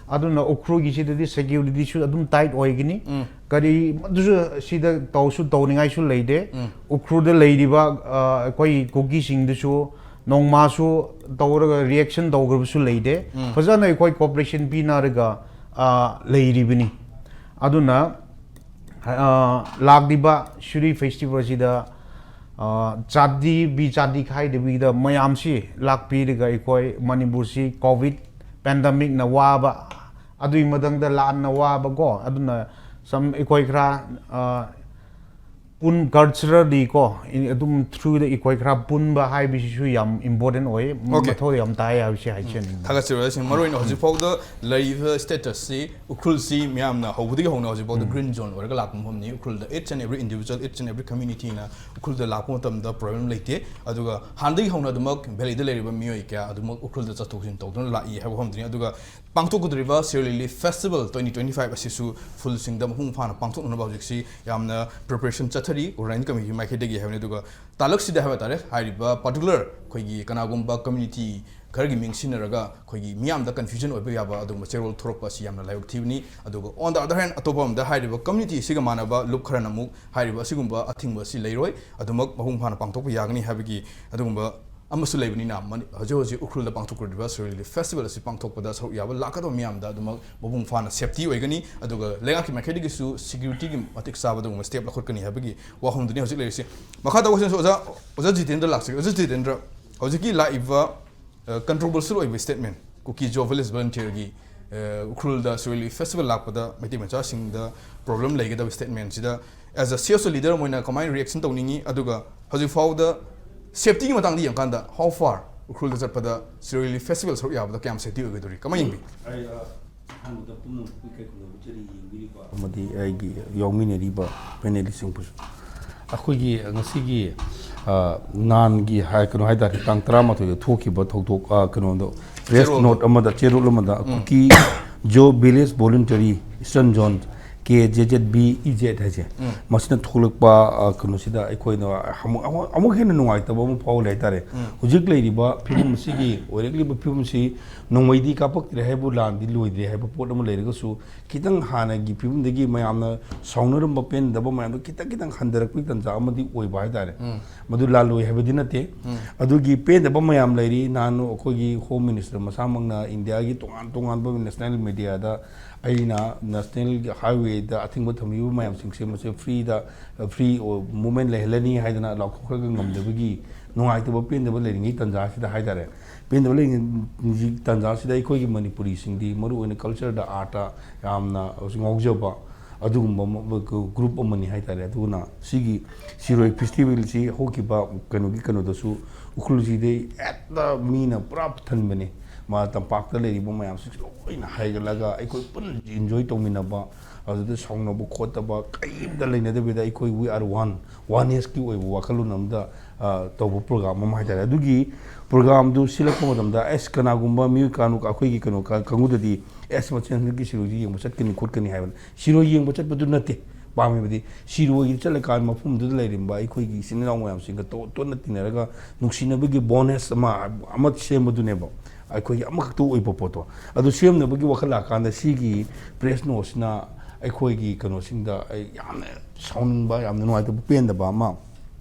ꯑꯗꯨꯅ ꯎꯈ꯭ꯔꯨꯜꯒꯤꯁꯤꯗꯗꯤ securityꯁꯨ ꯑꯗꯨꯝ tight ꯑꯣꯏꯒꯅꯤ꯫ ꯀꯔꯤ ꯑꯗꯨꯁꯨ ꯁꯤꯗ ꯇꯧꯁꯨ ꯇꯧꯅꯤꯡꯉꯥꯏꯁꯨ ꯂꯩꯇꯦ꯫ ꯎꯈ꯭ꯔꯨꯜꯗ ꯂꯩꯔꯤꯕ, ꯑ, ꯑꯩꯈꯣꯏ ꯀꯨꯀꯤꯁꯤꯡꯗꯨꯁꯨ ꯅꯣꯡꯃꯁꯨ ꯇꯧꯔꯒ reaction ꯇꯧꯈ꯭ꯔꯕꯁꯨ ꯂꯩꯇꯦ꯫ ꯐꯖꯅ ꯑꯩꯈꯣꯏ cooperation ꯄꯤꯅꯔꯒ, ꯑ, ꯂꯩꯔꯤꯕꯅꯤ꯫ ꯑꯗꯨꯅ, ꯑ, ꯂꯥꯛꯂꯤꯕ ꯁꯤꯔꯨꯏ ꯐꯦꯁꯇꯤꯚꯦꯜꯁꯤꯗ, ꯑ, ꯖꯥꯇꯤ ꯕꯤ ꯖꯥꯇꯤ ꯈꯥꯏꯗꯕꯤꯗ ꯃꯌꯥꯝꯁꯤ ꯂꯥꯛꯄꯤꯔꯒ ꯑꯩꯈꯣꯏ ꯃꯅꯤꯄꯨꯔꯁꯤ COVID pandemicꯅ ꯋꯥꯕ, ꯑꯗꯨꯒꯤ ꯃꯊꯪꯗ ꯂꯥꯟꯅ ꯋꯥꯕꯀꯣ, ꯑꯗꯨꯅ some ꯑꯩꯈꯣꯏ ꯈꯔ, ꯑ, ꯄꯨꯟ-, culturally ꯀꯣ, ꯑꯗꯨꯝ throughꯗ ꯑꯩꯈꯣꯏ ꯈꯔ ꯄꯨꯟꯕ ꯍꯥꯏꯕꯁꯤꯁꯨ ꯌꯥꯝ important ꯑꯣꯏ, ꯃꯊꯧ ꯌꯥꯝ ꯇꯥꯏ ꯍꯥꯏꯕꯁꯤ ꯍꯥꯏꯖꯅꯤꯡꯉꯤ꯫ ꯊꯥꯒꯠꯆꯔꯤ꯫ ꯃꯔꯨꯑꯣꯏꯅ ꯍꯧꯖꯤꯛꯐꯥꯎꯗ ꯂꯩꯔꯤꯕ statusꯁꯤ ꯎꯈ꯭ꯔꯨꯜꯁꯤ ꯃꯌꯥꯝꯅ ꯍꯧꯕꯗꯒꯤ ꯍꯧꯅ ꯍꯧꯖꯤꯛꯐꯥꯎꯗ green zone ꯑꯣꯏꯔꯒ ꯂꯥꯛꯄ ꯃꯐꯝꯅꯤ꯫ ꯎꯈ꯭ꯔꯨꯜꯗ each and every individual, each and every communityꯅ ꯎꯈ꯭ꯔꯨꯜꯗ ꯂꯥꯛꯄ ꯃꯇꯝꯗ problem ꯂꯩꯇꯦ꯫ ꯑꯗꯨꯒ ꯍꯥꯟꯅꯗꯒꯤ ꯍꯧꯅ ꯑꯗꯨꯃꯛ valleyꯗ ꯂꯩꯔꯤꯕ ꯃꯤꯑꯣꯏ ꯀꯌꯥ ꯑꯗꯨꯃꯛ ꯎꯈ꯭ꯔꯨꯜꯗ ꯆꯠꯊꯣꯛ ꯆꯠꯁꯤꯟ ꯇꯧꯗꯨꯅ ꯂꯥꯛꯏ ꯍꯥꯏꯕ ꯃꯐꯝꯗꯨꯅꯤ꯫ ꯑꯗꯨꯒ ꯄꯥꯡꯊꯣꯛꯀꯗꯧꯔꯤꯕ Sirui Lily Festival twenty twenty-five ꯑꯁꯤꯁꯨ full swingꯗ ꯃꯄꯨꯡ ꯐꯥꯅ ꯄꯥꯡꯊꯣꯛꯅꯅꯕ ꯍꯧꯖꯤꯛꯁꯤ ꯌꯥꯝꯅ preparation ꯆꯠꯊꯔꯤ organizing committee ꯃꯥꯏꯀꯩꯗꯒꯤ ꯍꯥꯏꯕꯅꯤ꯫ ꯑꯗꯨꯒ ꯇꯥꯂꯛꯁꯤꯗ ꯍꯥꯏꯕ ꯇꯥꯔꯦ, ꯍꯥꯏꯔꯤꯕ particular ꯑꯩꯈꯣꯏꯒꯤ ꯀꯅꯥꯒꯨꯝꯕ community ꯈꯔꯒꯤ ꯃꯤꯡ ꯁꯤꯖꯤꯟꯅꯔꯒ ꯑꯩꯈꯣꯏꯒꯤ ꯃꯤꯌꯥꯝꯗ confusion ꯑꯣꯏꯕ ꯌꯥꯕ ꯑꯗꯨꯒꯨꯝꯕ ꯆꯦꯔꯣꯜ ꯊꯣꯔꯛꯄ ꯑꯁꯤ ꯌꯥꯝꯅ ꯂꯥꯏꯕꯛ ꯊꯤꯕꯅꯤ꯫ ꯑꯗꯨꯒ on the other hand, ꯑꯇꯣꯞꯄ ꯑꯃꯗ ꯍꯥꯏꯔꯤꯕ community ꯑꯁꯤꯒ ꯃꯥꯟꯅꯕ ꯂꯨꯞ ꯈꯔꯅ ꯑꯃꯨꯛ ꯍꯥꯏꯔꯤꯕ ꯑꯁꯤꯒꯨꯝꯕ ꯑꯊꯤꯡꯕ ꯑꯁꯤ ꯂꯩꯔꯣꯏ, ꯑꯗꯨꯃꯛ ꯃꯄꯨꯡ ꯐꯥꯅ ꯄꯥꯡꯊꯣꯛꯄ ꯌꯥꯒꯅꯤ ꯍꯥꯏꯕꯒꯤ ꯑꯗꯨꯒꯨꯝꯕ ꯑꯃꯁꯨ ꯂꯩꯕꯅꯤꯅ, ꯃꯅꯤ-, ꯍꯧꯖꯤꯛ ꯍꯧꯖꯤꯛ ꯎꯈ꯭ꯔꯨꯜꯗ ꯄꯥꯡꯊꯣꯛꯀꯗꯧꯔꯤꯕ ꯁꯤꯔꯣꯏ ꯂꯤꯂꯤ festival ꯑꯁꯤ ꯄꯥꯡꯊꯣꯛꯄꯗ ꯁꯔꯨꯛ ꯌꯥꯕ ꯂꯥꯛꯀꯗꯕ ꯃꯤꯌꯥꯝꯗ ꯑꯗꯨꯃꯛ ꯃꯄꯨꯡ ꯐꯥꯅ safety ꯑꯣꯏꯒꯅꯤ꯫ ꯑꯗꯨꯒ ꯂꯩꯉꯥꯛꯀꯤ ꯃꯥꯏꯀꯩꯗꯒꯤꯁꯨ securityꯒꯤ ꯃꯇꯤꯛ ꯆꯥꯕ ꯑꯗꯨꯒꯨꯝꯕ step ꯂꯧꯈꯠꯀꯅꯤ ꯍꯥꯏꯕꯒꯤ ꯋꯥꯐꯝꯗꯨꯅꯤ ꯍꯧꯖꯤꯛ ꯂꯩꯔꯤꯁꯤ꯫ ꯃꯈꯥ ꯇꯧꯕ question ꯑꯣꯖꯥ, ꯑꯣꯖꯥ ꯖꯤꯇꯦꯟꯗ꯭ꯔ ꯂꯥꯛꯆꯒꯦ꯫ ꯑꯣꯖꯥ ꯖꯤꯇꯦꯟꯗ꯭ꯔ, ꯍꯧꯖꯤꯛꯀꯤ ꯂꯥꯛꯏꯕ, ꯑ, controversial ꯑꯣꯏꯕ statement, ꯀꯨꯀꯤ ꯖꯣ village volunteerꯒꯤ, ꯑ, ꯎꯈ꯭ꯔꯨꯜꯗ ꯁꯤꯔꯣꯏ ꯂꯤꯂꯤ festival ꯂꯥꯛꯄꯗ ꯃꯩꯇꯩ ꯃꯆꯥꯁꯤꯡꯗ problem ꯂꯩꯒꯗꯕ statementꯁꯤꯗ, as a C S O leader ꯑꯃ ꯑꯣꯏꯅ ꯀꯃꯥꯏꯅ reaction ꯇꯧꯅꯤꯡꯉꯤ? ꯑꯗꯨꯒ ꯍꯧꯖꯤꯛ ꯐꯥꯎꯕꯗ safetyꯒꯤ ꯃꯇꯥꯡꯗ ꯌꯦꯡꯉꯀꯥꯟꯗ, how far ꯎꯈ꯭ꯔꯨꯜꯗ ꯆꯠꯄꯗ ꯁꯤꯔꯣꯏ ꯂꯤꯂꯤ festival ꯁꯔꯨꯛ ꯌꯥꯕꯗ ꯀꯌꯥꯝ safety ꯑꯣꯏꯒꯗꯧꯔꯤ? ꯀꯃꯥꯏꯅ ꯌꯦꯡꯕꯤ? ꯑꯩ, ꯑ, ꯑꯍꯥꯟꯕꯗ ꯄꯨꯝꯅꯃꯛꯄꯨ ꯏꯀꯥꯏ ꯈꯨꯝꯅꯕ ꯆꯦꯔꯤ ꯌꯦꯡꯕꯤꯔꯤꯕ ꯑꯃꯗꯤ ꯑꯩꯒꯤ ꯌꯥꯎꯃꯤꯟꯅꯔꯤꯕ panelistꯁꯤꯡꯕꯨꯁꯨ꯫ ꯑꯩꯈꯣꯏꯒꯤ ꯉꯁꯤꯒꯤ, ꯑ, ꯅꯍꯥꯟꯒꯤ ꯍꯥꯏ-, ꯀꯩꯅꯣ ꯍꯥꯏꯇꯥꯔꯦ, ꯇꯥꯡ ꯇꯔꯥꯃꯥꯊꯣꯏꯗ ꯊꯣꯛꯈꯤꯕ ꯊꯧꯗꯣꯛ, ꯑ, ꯀꯩꯅꯣꯗꯣ, press ꯆꯦꯔꯣꯜꯗꯣ꯫ Note ꯑꯃꯗ, ꯆꯦꯔꯣꯜ ꯑꯃꯗ ꯎꯝ꯫ ꯀꯨꯀꯤ ꯖꯣ village volunteer Eastern Zone, K Z Z B E Z ꯍꯥꯏꯁꯦ, ꯎꯝ꯫ ꯃꯁꯤꯅ ꯊꯣꯛꯂꯛꯄ, ꯑ, ꯀꯩꯅꯣꯁꯤꯗ ꯑꯩꯈꯣꯏꯅ ꯑꯃꯨꯛ, ꯑꯃꯨꯛ, ꯑꯃꯨꯛ ꯍꯦꯟꯅ ꯅꯨꯡꯉꯥꯏꯇꯕ ꯑꯃ ꯐꯥꯎꯍꯜꯂꯦ ꯍꯥꯏꯇꯥꯔꯦ꯫ ꯎꯝ꯫ ꯍꯧꯖꯤꯛ ꯂꯩꯔꯤꯕ ꯐꯤꯕꯝ ꯑꯁꯤꯒꯤ, ꯑꯣꯏꯔꯛꯂꯤꯕ ꯐꯤꯕꯝ ꯑꯁꯤ ꯅꯣꯡꯃꯩꯗꯤ ꯀꯥꯞꯄꯛꯇ꯭ꯔꯦ ꯍꯥꯏꯕꯨ, ꯂꯥꯟꯗꯤ ꯂꯣꯏꯗ꯭ꯔꯦ ꯍꯥꯏꯕ ꯄꯣꯠ ꯑꯃ ꯂꯩꯔꯒꯁꯨ, ꯈꯤꯇꯪ ꯍꯥꯟꯅꯒꯤ ꯐꯤꯕꯝꯗꯒꯤ ꯃꯌꯥꯝꯅ ꯁꯥꯎꯅꯔꯝꯕ, ꯄꯦꯟꯗꯕ ꯃꯌꯥꯝꯗꯣ ꯈꯤꯇꯪ ꯈꯤꯇꯪ ꯍꯟꯊꯔꯛꯄꯒꯤ ꯇꯥꯟꯖꯥ ꯑꯃꯗꯤ ꯑꯣꯏꯕ ꯍꯥꯏꯇꯥꯔꯦ꯫ ꯎꯝ꯫ ꯃꯗꯨ ꯂꯥꯜꯂꯣꯏ ꯍꯥꯏꯕꯗꯤ ꯅꯠꯇꯦ꯫ ꯎꯝ꯫ ꯑꯗꯨꯒꯤ ꯄꯦꯟꯗꯕ ꯃꯌꯥꯝ ꯂꯩꯔꯤ꯫ ꯅꯍꯥꯟ ꯑꯩꯈꯣꯏꯒꯤ Home Minister ꯃꯁꯥꯃꯛꯅ ꯏꯟꯗꯤꯌꯥꯒꯤ ꯇꯣꯉꯥꯟ ꯇꯣꯉꯥꯟꯕ national mediaꯗ ꯑꯩꯅ national highwayꯗ ꯑꯊꯤꯡꯕ ꯊꯝꯂꯤꯕ ꯃꯌꯥꯝꯁꯤꯡꯁꯦ ꯃꯁꯤ freeꯗ, free movement ꯂꯩꯍꯜꯂꯅꯤ ꯍꯥꯏꯗꯅ ꯂꯥꯎꯊꯣꯛꯈ꯭ꯔꯒ ꯉꯝꯗꯕꯒꯤ ꯅꯨꯡꯉꯥꯏꯇꯕ, ꯄꯦꯟꯗꯕ ꯂꯩꯔꯤꯉꯩ ꯇꯥꯟꯖꯥꯁꯤꯗ ꯍꯥꯏꯇꯥꯔꯦ꯫ ꯄꯦꯟꯗꯕ ꯂꯩꯔꯤꯉꯩ ꯇꯥꯟꯖꯥꯁꯤꯗ ꯑꯩꯈꯣꯏꯒꯤ ꯃꯅꯤꯄꯨꯔꯤꯁꯤꯡꯗꯤ ꯃꯔꯨꯑꯣꯏꯅ cultureꯗ, artꯇ ꯌꯥꯝꯅ ꯉꯥꯎꯖꯕ ꯑꯗꯨꯒꯨꯝꯕ ꯑꯃ, group ꯑꯃꯅꯤ ꯍꯥꯏꯇꯥꯔꯦ꯫ ꯑꯗꯨꯅ ꯁꯤꯒꯤ ꯁꯤꯔꯣꯏ festivalꯁꯤ ꯍꯧꯈꯤꯕ ꯀꯩꯅꯣꯒꯤ ꯀꯩꯅꯣꯗꯁꯨ ꯎꯈ꯭ꯔꯨꯜꯁꯤꯗꯤ ꯍꯦꯛꯇ ꯃꯤꯅ ꯄꯨꯔꯥ ꯊꯟꯕꯅꯤ꯫ ꯃꯥ ꯇꯝꯄꯥꯛꯇ ꯂꯩꯔꯤꯕ ꯃꯌꯥꯝꯁꯤꯡꯁꯤ ꯂꯣꯏꯅ ꯍꯥꯏꯒꯠꯂꯒ ꯑꯩꯈꯣꯏ ꯄꯨꯟꯅ enjoy ꯇꯧꯃꯤꯟꯅꯕ, ꯑꯗꯨꯗ ꯁꯥꯎꯅꯕ ꯈꯣꯠꯇꯕ ꯀꯔꯤꯝꯇ ꯂꯩꯅꯗꯕꯤꯗ ꯑꯩꯈꯣꯏ we are one, onenessꯀꯤ ꯑꯣꯏꯕ ꯋꯥꯈꯜꯂꯣꯟ ꯑꯃꯗ, ꯑ, ꯇꯧꯕ program ꯑꯃ ꯍꯥꯏꯇꯥꯔꯦ꯫ ꯑꯗꯨꯒꯤ programꯗꯨ ꯁꯤꯜꯂꯛꯄ ꯃꯇꯝꯗ, ꯑꯁ, ꯀꯅꯥꯒꯨꯝꯕ ꯃꯤꯑꯣꯏ ꯀꯥꯡꯂꯨꯞ ꯑꯩꯈꯣꯏꯒꯤ ꯀꯩꯅꯣ ꯀꯥ-, ꯀꯥꯡꯕꯨꯗꯗꯤ, ꯑꯁ, ꯃꯆꯦ ꯍꯟꯗꯛꯀꯤ ꯁꯤꯔꯣꯏꯁꯤ ꯌꯦꯡꯕ ꯆꯠꯀꯅꯤ ꯈꯣꯠꯀꯅꯤ ꯍꯥꯏꯕꯅꯤ꯫ ꯁꯤꯔꯣꯏ ꯌꯦꯡꯕ ꯆꯠꯄꯗꯨ ꯅꯠꯇꯦ꯫ ꯄꯥꯝꯃꯤꯕꯗꯤ ꯁꯤꯔꯣꯏꯒꯤ ꯆꯠꯂꯀꯥꯟꯗ ꯃꯐꯝꯗꯨꯗ ꯂꯩꯔꯤꯕ ꯑꯩꯈꯣꯏꯒꯤ ꯏꯆꯤꯟ ꯏꯅꯥꯎ ꯃꯌꯥꯝꯁꯤꯡꯒ ꯇꯣ-, ꯇꯣꯠꯅ ꯇꯤꯟꯅꯔꯒ ꯅꯨꯡꯁꯤꯅꯕꯒꯤ ꯕꯣꯟꯗꯦꯖ ꯑꯃ, ꯑꯃ ꯁꯦꯝꯕꯗꯨꯅꯦꯕ, ꯑꯩꯈꯣꯏꯒꯤ ꯑꯃꯈꯛꯇ ꯑꯣꯏꯕ ꯄꯣꯠꯇꯣ꯫ ꯑꯗꯨ ꯁꯦꯝꯅꯕꯒꯤ ꯋꯥꯈꯜ ꯂꯥꯛꯀꯥꯟꯗ ꯁꯤꯒꯤ ꯄ꯭ꯔꯦꯁ ꯅꯣꯠꯁꯤꯅ ꯑꯩꯈꯣꯏꯒꯤ ꯀꯩꯅꯣꯁꯤꯡꯗ ꯑꯩ ꯌꯥꯝꯅ ꯁꯥꯎꯅꯤꯡꯕ, ꯌꯥꯝꯅ ꯅꯨꯡꯉꯥꯏꯇꯕ, ꯄꯦꯟꯗꯕ ꯑꯃ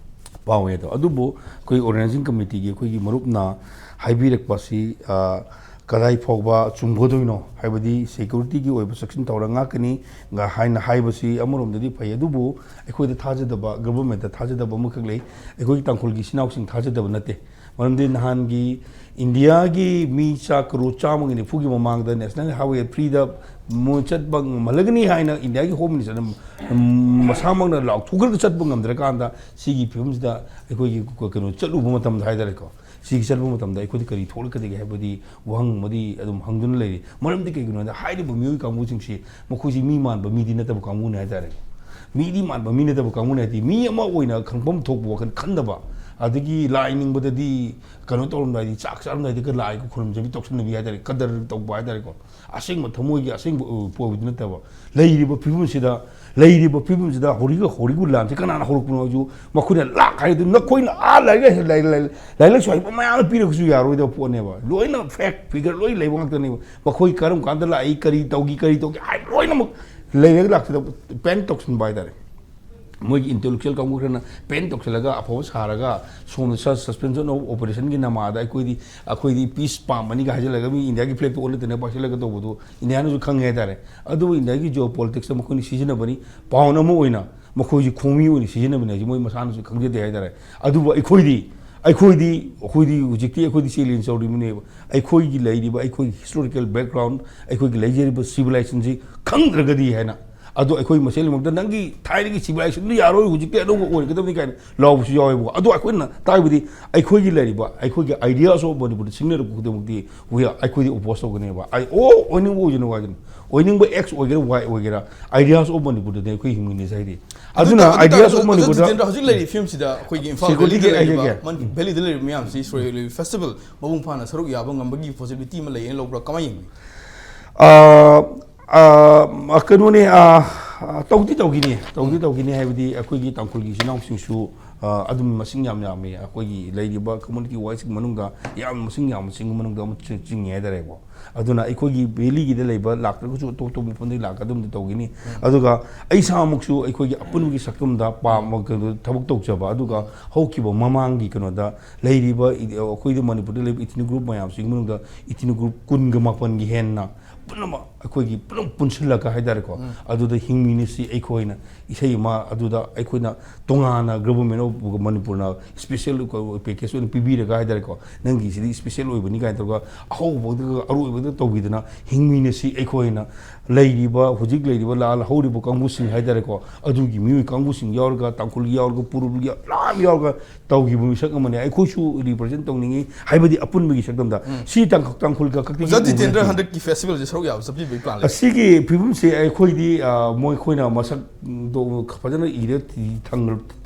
ꯐꯥꯎꯋꯦ꯫ ꯑꯗꯣ ꯑꯗꯨꯕꯨ ꯑꯩꯈꯣꯏ ꯑꯣꯔꯒꯅꯥꯏꯖꯤꯡ ꯀꯃꯤꯇꯤꯒꯤ ꯑꯩꯈꯣꯏꯒꯤ ꯃꯔꯨꯞꯅ ꯍꯥꯏꯕꯤꯔꯛꯄꯁꯤ, ꯑ, ꯀꯗꯥꯏ ꯐꯥꯎꯕ ꯆꯨꯝꯒꯗꯣꯏꯅꯣ? ꯍꯥꯏꯕꯗꯤ ꯁꯦꯀ꯭ꯌꯨꯔꯤꯇꯤꯒꯤ ꯑꯣꯏꯕ ꯆꯦꯛꯁꯤꯟ ꯊꯧꯔꯥꯡ ꯉꯥꯛꯀꯅꯤ ꯒ ꯍꯥꯏꯅ ꯍꯥꯏꯕꯁꯤ ꯑꯃꯔꯣꯝꯗꯗꯤ ꯐꯩ, ꯑꯗꯨꯕꯨ ꯑꯩꯈꯣꯏꯗ ꯊꯥꯖꯗꯕ, ꯒꯚꯔꯟꯃꯦꯟꯠꯇ ꯊꯥꯖꯗꯕ ꯑꯃꯈꯛ ꯂꯩ꯫ ꯑꯩꯈꯣꯏꯒꯤ ꯇꯥꯡꯈꯨꯜꯒꯤ ꯏꯆꯤꯟ ꯏꯅꯥꯎꯁꯤꯡ ꯊꯥꯖꯗꯕ ꯅꯠꯇꯦ꯫ ꯃꯔꯝꯗꯤ ꯅꯍꯥꯟꯒꯤ ꯏꯟꯗꯤꯌꯥꯒꯤ ꯃꯤ ꯆꯥ ꯀꯔꯣꯔ ꯆꯥꯝꯃꯒꯤ ꯅꯤꯐꯨꯒꯤ ꯃꯃꯥꯡꯗ ꯅꯦꯁꯅꯦꯜ ꯍꯥꯏꯋꯦ ꯊ꯭ꯔꯤꯗ ꯃꯣꯏ ꯆꯠꯄ ꯉꯝꯍꯜꯂꯒꯅꯤ ꯍꯥꯏꯅ ꯏꯟꯗꯤꯌꯥꯒꯤ ꯍꯣꯝ ꯃꯤꯅꯤꯁꯇꯔꯅ ꯃꯁꯥꯃꯛꯅ ꯂꯥꯎꯊꯣꯛꯈ꯭ꯔꯒ ꯆꯠꯄ ꯉꯝꯗ꯭ꯔꯀꯥꯟꯗ, ꯁꯤꯒꯤ ꯐꯤꯕꯝꯁꯤꯗ ꯑꯩꯈꯣꯏꯒꯤ ꯀꯩꯅꯣ ꯆꯠꯂꯨꯕ ꯃꯇꯝꯗ ꯍꯥꯏꯇꯥꯔꯦꯀꯣ, ꯁꯤꯒꯤ ꯆꯠꯄ ꯃꯇꯝꯗ ꯑꯩꯈꯣꯏꯗ ꯀꯔꯤ ꯊꯣꯛꯂꯛꯀꯗꯒꯦ ꯍꯥꯏꯕꯗꯤ ꯋꯥꯍꯪ ꯑꯃꯗꯤ ꯑꯗꯨꯝ ꯍꯪꯗꯨꯅ ꯂꯩꯔꯤ꯫ ꯃꯔꯝꯗꯤ ꯀꯩꯒꯤꯅꯣ ꯍꯥꯏꯗ, ꯍꯥꯏꯔꯤꯕ ꯃꯤꯑꯣꯏ ꯀꯥꯡꯕꯨꯁꯤꯡꯁꯤ ꯃꯈꯣꯏꯁꯤ ꯃꯤ ꯃꯥꯟꯕ ꯃꯤꯗꯤ ꯅꯠꯇꯕ ꯀꯥꯡꯕꯨꯅꯤ ꯍꯥꯏꯇꯥꯔꯦ꯫ ꯃꯤꯗꯤ ꯃꯥꯟꯕ ꯃꯤ ꯅꯠꯇꯕ ꯀꯥꯡꯕꯨꯅꯤ ꯍꯥꯏꯗꯤ, ꯃꯤ ꯑꯃ ꯑꯣꯏꯅ ꯈꯪꯐꯝ ꯊꯣꯛꯄ ꯋꯥꯈꯜ ꯈꯟꯗꯕ, ꯑꯗꯒꯤ ꯂꯥꯏ ꯅꯤꯡꯕꯗꯗꯤ ꯀꯩꯅꯣ ꯇꯧꯔꯝꯗꯥꯏꯗꯤ, ꯆꯥꯛ ꯆꯥꯔꯝꯗꯥꯏꯗꯒ ꯂꯥꯏꯒ ꯈꯨꯔꯨꯝꯖꯕꯤ ꯇꯧꯁꯟꯅꯕꯤ ꯍꯥꯏꯇꯥꯔꯦ, ꯀꯗꯔ ꯇꯧꯕ ꯍꯥꯏꯇꯥꯔꯦꯀꯣ꯫ ꯑꯁꯦꯡꯕ ꯊꯃꯣꯏꯒꯤ ꯑꯁꯦꯡꯕ ꯑꯣꯏꯕꯗꯨ ꯅꯠꯇꯕ, ꯂꯩꯔꯤꯕ ꯐꯤꯕꯝꯁꯤꯗ, ꯂꯩꯔꯤꯕ ꯐꯤꯕꯝꯁꯤꯗ ꯍꯧꯔꯤꯒ ꯍꯧꯔꯤꯒꯨ ꯂꯥꯟꯁꯦ ꯀꯅꯥꯅ ꯍꯧꯔꯛꯄꯅꯣ ꯍꯥꯏꯁꯨ ꯃꯈꯣꯏꯅ ꯂꯥꯛ ꯍꯥꯏꯗꯨ, "ꯅꯈꯣꯏꯅ ꯑꯥ ꯂꯥꯏꯔꯤꯛ ꯂꯥꯏ-, ꯂꯥꯏ-, ꯂꯥꯏꯔꯤꯛ ꯂꯥꯏꯁꯨ ꯍꯩꯕ ꯃꯌꯥꯝꯅ ꯄꯤꯔꯒꯁꯨ ꯌꯥꯔꯣꯏꯗꯕ ꯄꯣꯠꯅꯦꯕ"꯫ ꯂꯣꯏꯅ ꯐꯦꯛ ꯐꯤꯒꯔ ꯂꯣꯏ ꯂꯩꯕ ꯉꯥꯛꯇꯅꯦꯕ꯫ ꯃꯈꯣꯏ ꯀꯔꯝ ꯀꯥꯟꯗ ꯂꯥꯛꯏ, ꯀꯔꯤ ꯇꯧꯈꯤ, ꯀꯔꯤ ꯇꯧꯈꯤ ꯍꯥꯏ ꯂꯣꯏꯅꯃꯛ ꯂꯩꯔꯒ ꯂꯥꯛꯇꯅ ꯄꯦꯟ ꯇꯧꯁꯤꯟꯕ ꯍꯥꯏꯇꯥꯔꯦ꯫ ꯃꯣꯏꯒꯤ ꯏꯟꯇꯦꯂꯦꯛꯆꯨꯋꯦꯜ ꯀꯥꯡꯕꯨ ꯈꯔꯅ ꯄꯦꯟ ꯇꯧꯁꯤꯜꯂꯒ ꯑꯐꯕ ꯁꯥꯔꯒ, ꯁꯣꯝꯗ ꯁ-, suspension of operation ꯒꯤ ꯅꯃꯥꯗ ꯑꯩꯈꯣꯏꯗꯤ, ꯑꯩꯈꯣꯏꯗꯤ ꯄꯤꯁ ꯄꯥꯝꯕꯅꯤꯒ ꯍꯥꯏꯖꯤꯜꯂꯒ ꯃꯤ ꯏꯟꯗꯤꯌꯥꯒꯤ ꯐ꯭ꯂꯦꯛꯇꯣ ꯑꯣꯟꯅ ꯇꯩꯅ ꯄꯥꯏꯁꯤꯜꯂꯒ ꯇꯧꯕꯗꯣ ꯏꯟꯗꯤꯌꯥꯅꯁꯨ ꯈꯪꯉꯦ ꯍꯥꯏꯇꯥꯔꯦ꯫ ꯑꯗꯨꯕꯨ ꯏꯟꯗꯤꯌꯥꯒꯤ ꯖꯤꯑꯣ ꯄꯣꯂꯤꯇꯤꯛꯁꯇ ꯃꯈꯣꯏꯅ ꯁꯤꯖꯤꯟꯅꯕꯅꯤ, ꯄꯥꯎꯟ ꯑꯃ ꯑꯣꯏꯅ ꯃꯈꯣꯏꯁꯤ ꯈꯣꯡꯃꯤ ꯑꯣꯏꯅ ꯁꯤꯖꯤꯟꯅꯕꯅꯤ ꯍꯥꯏꯁꯤ ꯃꯣꯏ ꯃꯁꯥꯅꯁꯨ ꯈꯪꯖꯗꯦ ꯍꯥꯏꯇꯥꯔꯦ꯫ ꯑꯗꯨꯕꯨ ꯑꯩꯈꯣꯏꯗꯤ, ꯑꯩꯈꯣꯏꯗꯤ, ꯑꯩꯈꯣꯏꯗꯤ ꯍꯧꯖꯤꯛꯇꯤ ꯑꯩꯈꯣꯏꯗꯤ ꯆꯦꯂꯦꯟꯖ ꯇꯧꯔꯤꯕꯅꯦꯕ꯫ ꯑꯩꯈꯣꯏꯒꯤ ꯂꯩꯔꯤꯕ, ꯑꯩꯈꯣꯏꯒꯤ ꯍꯤꯁꯇꯣꯔꯤꯀꯦꯜ ꯕꯦꯛꯒ꯭ꯔꯥꯎꯟ, ꯑꯩꯈꯣꯏꯒꯤ ꯂꯩꯖꯔꯤꯕ ꯁꯤꯚꯤꯂꯥꯏꯖꯦꯁꯟꯁꯤ ꯈꯪꯗ꯭ꯔꯒꯗꯤ ꯍꯥꯏꯅ꯫ ꯑꯗꯣ ꯑꯩꯈꯣꯏ ꯃꯁꯦꯜꯃꯛꯇ "ꯅꯪꯒꯤ ꯊꯥꯏꯅꯒꯤ ꯁꯤꯚꯤꯂꯥꯏꯖꯦꯁꯟꯗꯨ ꯌꯥꯔꯣꯏ, ꯍꯧꯖꯤꯛꯇꯤ ꯑꯅꯧꯕ ꯑꯣꯏꯔꯒꯗꯕꯅꯤ" ꯀꯥꯏꯅ ꯂꯥꯎꯕꯁꯨ ꯌꯥꯎꯋꯦꯕꯀꯣ꯫ ꯑꯗꯣ ꯑꯩꯈꯣꯏꯅ ꯇꯥꯛꯏꯕꯗꯤ ꯑꯩꯈꯣꯏꯒꯤ ꯂꯩꯔꯤꯕ, ꯑꯩꯈꯣꯏꯒꯤ ideas of Manipur ꯗ ꯁꯤꯖꯤꯟꯅꯔꯛꯄ ꯈꯨꯗꯤꯡꯃꯛꯇꯤ we are, ꯑꯩꯈꯣꯏꯗꯤ ꯑꯣꯄꯣꯖ ꯇꯧꯒꯅꯦꯕ꯫ ꯑꯩ, ꯑꯣ, ꯑꯣꯏꯅꯤꯡꯕ ꯑꯣꯏꯖꯅꯨ ꯍꯥꯏꯗꯅ, ꯑꯣꯏꯅꯤꯡꯕ X ꯑꯣꯏꯒꯦꯔꯥ, Y ꯑꯣꯏꯒꯦꯔꯥ, ideas ofꯃꯅꯤꯄꯨꯔꯗꯗꯤ ꯑꯩꯈꯣꯏ ꯍꯤꯡꯃꯤꯟꯅꯁꯦ ꯍꯥꯏꯗꯤ꯫ ꯑꯗꯨꯅ ꯑꯗꯨ ideas of ꯇꯥꯔꯒꯁꯨ, ꯑꯗꯨ ꯃꯅꯤꯄꯨꯔꯗ ꯖꯤꯇꯦꯟꯗ꯭ꯔ, ꯍꯧꯖꯤꯛ ꯂꯩꯔꯤꯕ ꯐꯤꯕꯝꯁꯤꯗ ꯑꯩꯈꯣꯏꯒꯤ ꯏꯝꯐꯥꯜ security ꯚꯦꯂꯤꯗ ꯀꯤ ꯂꯩꯔꯤꯕ, ꯍꯥꯏꯖꯒꯦ꯫ ꯃꯟ-, ꯚꯦꯂꯤꯗ ꯂꯩꯔꯤꯕ ꯃꯌꯥꯝꯁꯤ ꯁꯣꯔꯣꯏ ꯂꯤꯂꯤ ꯐꯦꯁꯇꯤꯚꯦꯜ ꯃꯄꯨꯡ ꯐꯥꯅ ꯁꯔꯨꯛ ꯌꯥꯕ ꯉꯝꯕꯒꯤ ꯄꯣꯁꯤꯕꯤꯂꯤꯇꯤ ꯑꯃ ꯂꯩꯌꯦꯅ ꯂꯧꯕ꯭ꯔꯥ? ꯀꯃꯥꯏꯅ ꯌꯦꯡꯕꯤ? ꯑ, ꯑ, ꯀꯩꯅꯣꯅꯦ, ꯑ, ꯑ, ꯇꯧꯗꯤ ꯇꯧꯈꯤꯅꯤ, ꯇꯧꯗꯤ ꯇꯧꯈꯤꯅꯤ꯫ ꯍꯥꯏꯕꯗꯤ ꯑꯩꯈꯣꯏꯒꯤ ꯇꯥꯡꯈꯨꯜꯒꯤ ꯏꯆꯤꯟ ꯏꯅꯥꯎꯁꯤꯡꯁꯨ, ꯑ, ꯑꯗꯨꯝ ꯃꯁꯤꯡ ꯌꯥꯝ ꯌꯥꯝꯃꯤ꯫ ꯑꯩꯈꯣꯏꯒꯤ ꯂꯩꯔꯤꯕ community wise ꯃꯅꯨꯡꯗ ꯌꯥꯝ ꯃꯁꯤꯡ ꯌꯥꯝꯕꯁꯤꯡꯒꯤ ꯃꯅꯨꯡꯗ ꯑꯃ ꯆꯤ-, ꯆꯤꯡꯉꯦ ꯍꯥꯏꯇꯥꯔꯦꯀꯣ꯫ ꯑꯗꯨꯅ ꯑꯩꯈꯣꯏꯒꯤ valley ꯒꯤꯗ ꯂꯩꯕ ꯂꯥꯛꯇ꯭ꯔꯒꯁꯨ ꯑꯇꯣꯞ ꯑꯇꯣꯞꯄ ꯃꯐꯝꯗꯒꯤ ꯂꯥꯛꯀꯗꯕꯗꯤ ꯇꯧꯈꯤꯅꯤ꯫ ꯑꯗꯨꯒ ꯑꯩ ꯏꯁꯥꯃꯛꯁꯨ ꯑꯩꯈꯣꯏꯒꯤ ꯑꯄꯨꯟꯕꯒꯤ ꯁꯛꯇꯝꯗ ꯄꯥꯝꯕ ꯀꯩꯅꯣ ꯊꯕꯛ ꯇꯧꯖꯕ, ꯑꯗꯨꯒ ꯍꯧꯈꯤꯕ ꯃꯃꯥꯡꯒꯤ ꯀꯩꯅꯣꯗ ꯂꯩꯔꯤꯕ ꯏ-, ꯑꯩꯈꯣꯏꯗ ꯃꯅꯤꯄꯨꯔꯗ ꯂꯩꯕ ethnic group ꯃꯌꯥꯝꯁꯤꯒꯤ ꯃꯅꯨꯡꯗ ethnic group ꯀꯨꯟꯒ ꯃꯥꯄꯟꯒꯤ ꯍꯦꯟꯅ ꯄꯨꯝꯅꯃꯛ ꯑꯩꯈꯣꯏꯒꯤ ꯄꯨꯂꯞ ꯄꯨꯟꯁꯤꯜꯂꯒ ꯍꯥꯏꯇꯥꯔꯦꯀꯣ, ꯑꯗꯨꯗ ꯍꯤꯡꯃꯤꯟꯅꯁꯤ ꯑꯩꯈꯣꯏꯅ ꯏꯁꯩ ꯑꯃ ꯑꯗꯨꯗ ꯑꯩꯈꯣꯏꯅ ꯇꯣꯉꯥꯟꯅ Government of ꯃꯅꯤꯄꯨꯔꯅ special package ꯑꯣꯏꯅ ꯄꯤꯕꯤꯔꯒ ꯍꯥꯏꯇꯥꯔꯦꯀꯣ, ꯅꯪꯒꯤꯁꯤꯗꯤ special ꯑꯣꯏꯕꯅꯤ ꯀꯥꯏꯅ ꯇꯧꯔꯒ ꯑꯍꯧꯕꯗꯒ ꯑꯔꯣꯏꯕꯗ ꯇꯧꯕꯤꯗꯅ ꯍꯤꯡꯃꯤꯟꯅꯁꯤ ꯑꯩꯈꯣꯏꯅ ꯂꯩꯔꯤꯕ, ꯍꯧꯖꯤꯛ ꯂꯩꯔꯤꯕ ꯂꯥꯜꯍꯧꯔꯤꯕ ꯀꯥꯡꯕꯨꯁꯤꯡ ꯍꯥꯏꯇꯥꯔꯦꯀꯣ, ꯑꯗꯨꯒꯤ ꯃꯤꯑꯣꯏ ꯀꯥꯡꯕꯨꯁꯤꯡ ꯌꯥꯎꯔꯒ, ꯇꯥꯡꯈꯨꯜꯒꯤ ꯌꯥꯎꯔꯒ, ꯄꯨꯔꯨꯜꯒꯤ ꯃꯌꯥꯝ ꯌꯥꯎꯔꯒ ꯇꯧꯈꯤꯕ ꯃꯤꯁꯛ ꯑꯃꯅꯤ꯫ ꯑꯩꯈꯣꯏꯁꯨ represent ꯇꯧꯅꯤꯡꯉꯤ, ꯍꯥꯏꯕꯗꯤ ꯑꯄꯨꯟꯕꯒꯤ ꯁꯛꯇꯝꯗ꯫ ꯁꯤ ꯇꯥꯡꯈꯨꯜ, ꯇꯥꯡꯈꯨꯜ ꯈꯛ-, ꯈꯛꯇꯒꯤ ꯑꯣꯖꯥ ꯎꯕ ꯖꯤꯇꯦꯟꯗ꯭ꯔ ꯅꯠꯇꯦ꯫ ꯍꯟꯗꯛꯀꯤ festival ꯁꯦ ꯁꯔꯨꯛ ꯌꯥꯕ ꯆꯠꯄꯤꯕꯒꯤ plan ꯂꯩꯕ꯭ꯔꯥ? ꯑꯁꯤꯒꯤ ꯐꯤꯕꯝꯁꯦ ꯑꯩꯈꯣꯏꯗꯤ, ꯑ, ꯃꯣꯏ, ꯑꯩꯈꯣꯏꯅ ꯃꯁꯛꯇꯣ ꯐꯖꯅ ꯏꯔ ꯊꯤ-, ꯊꯝ-,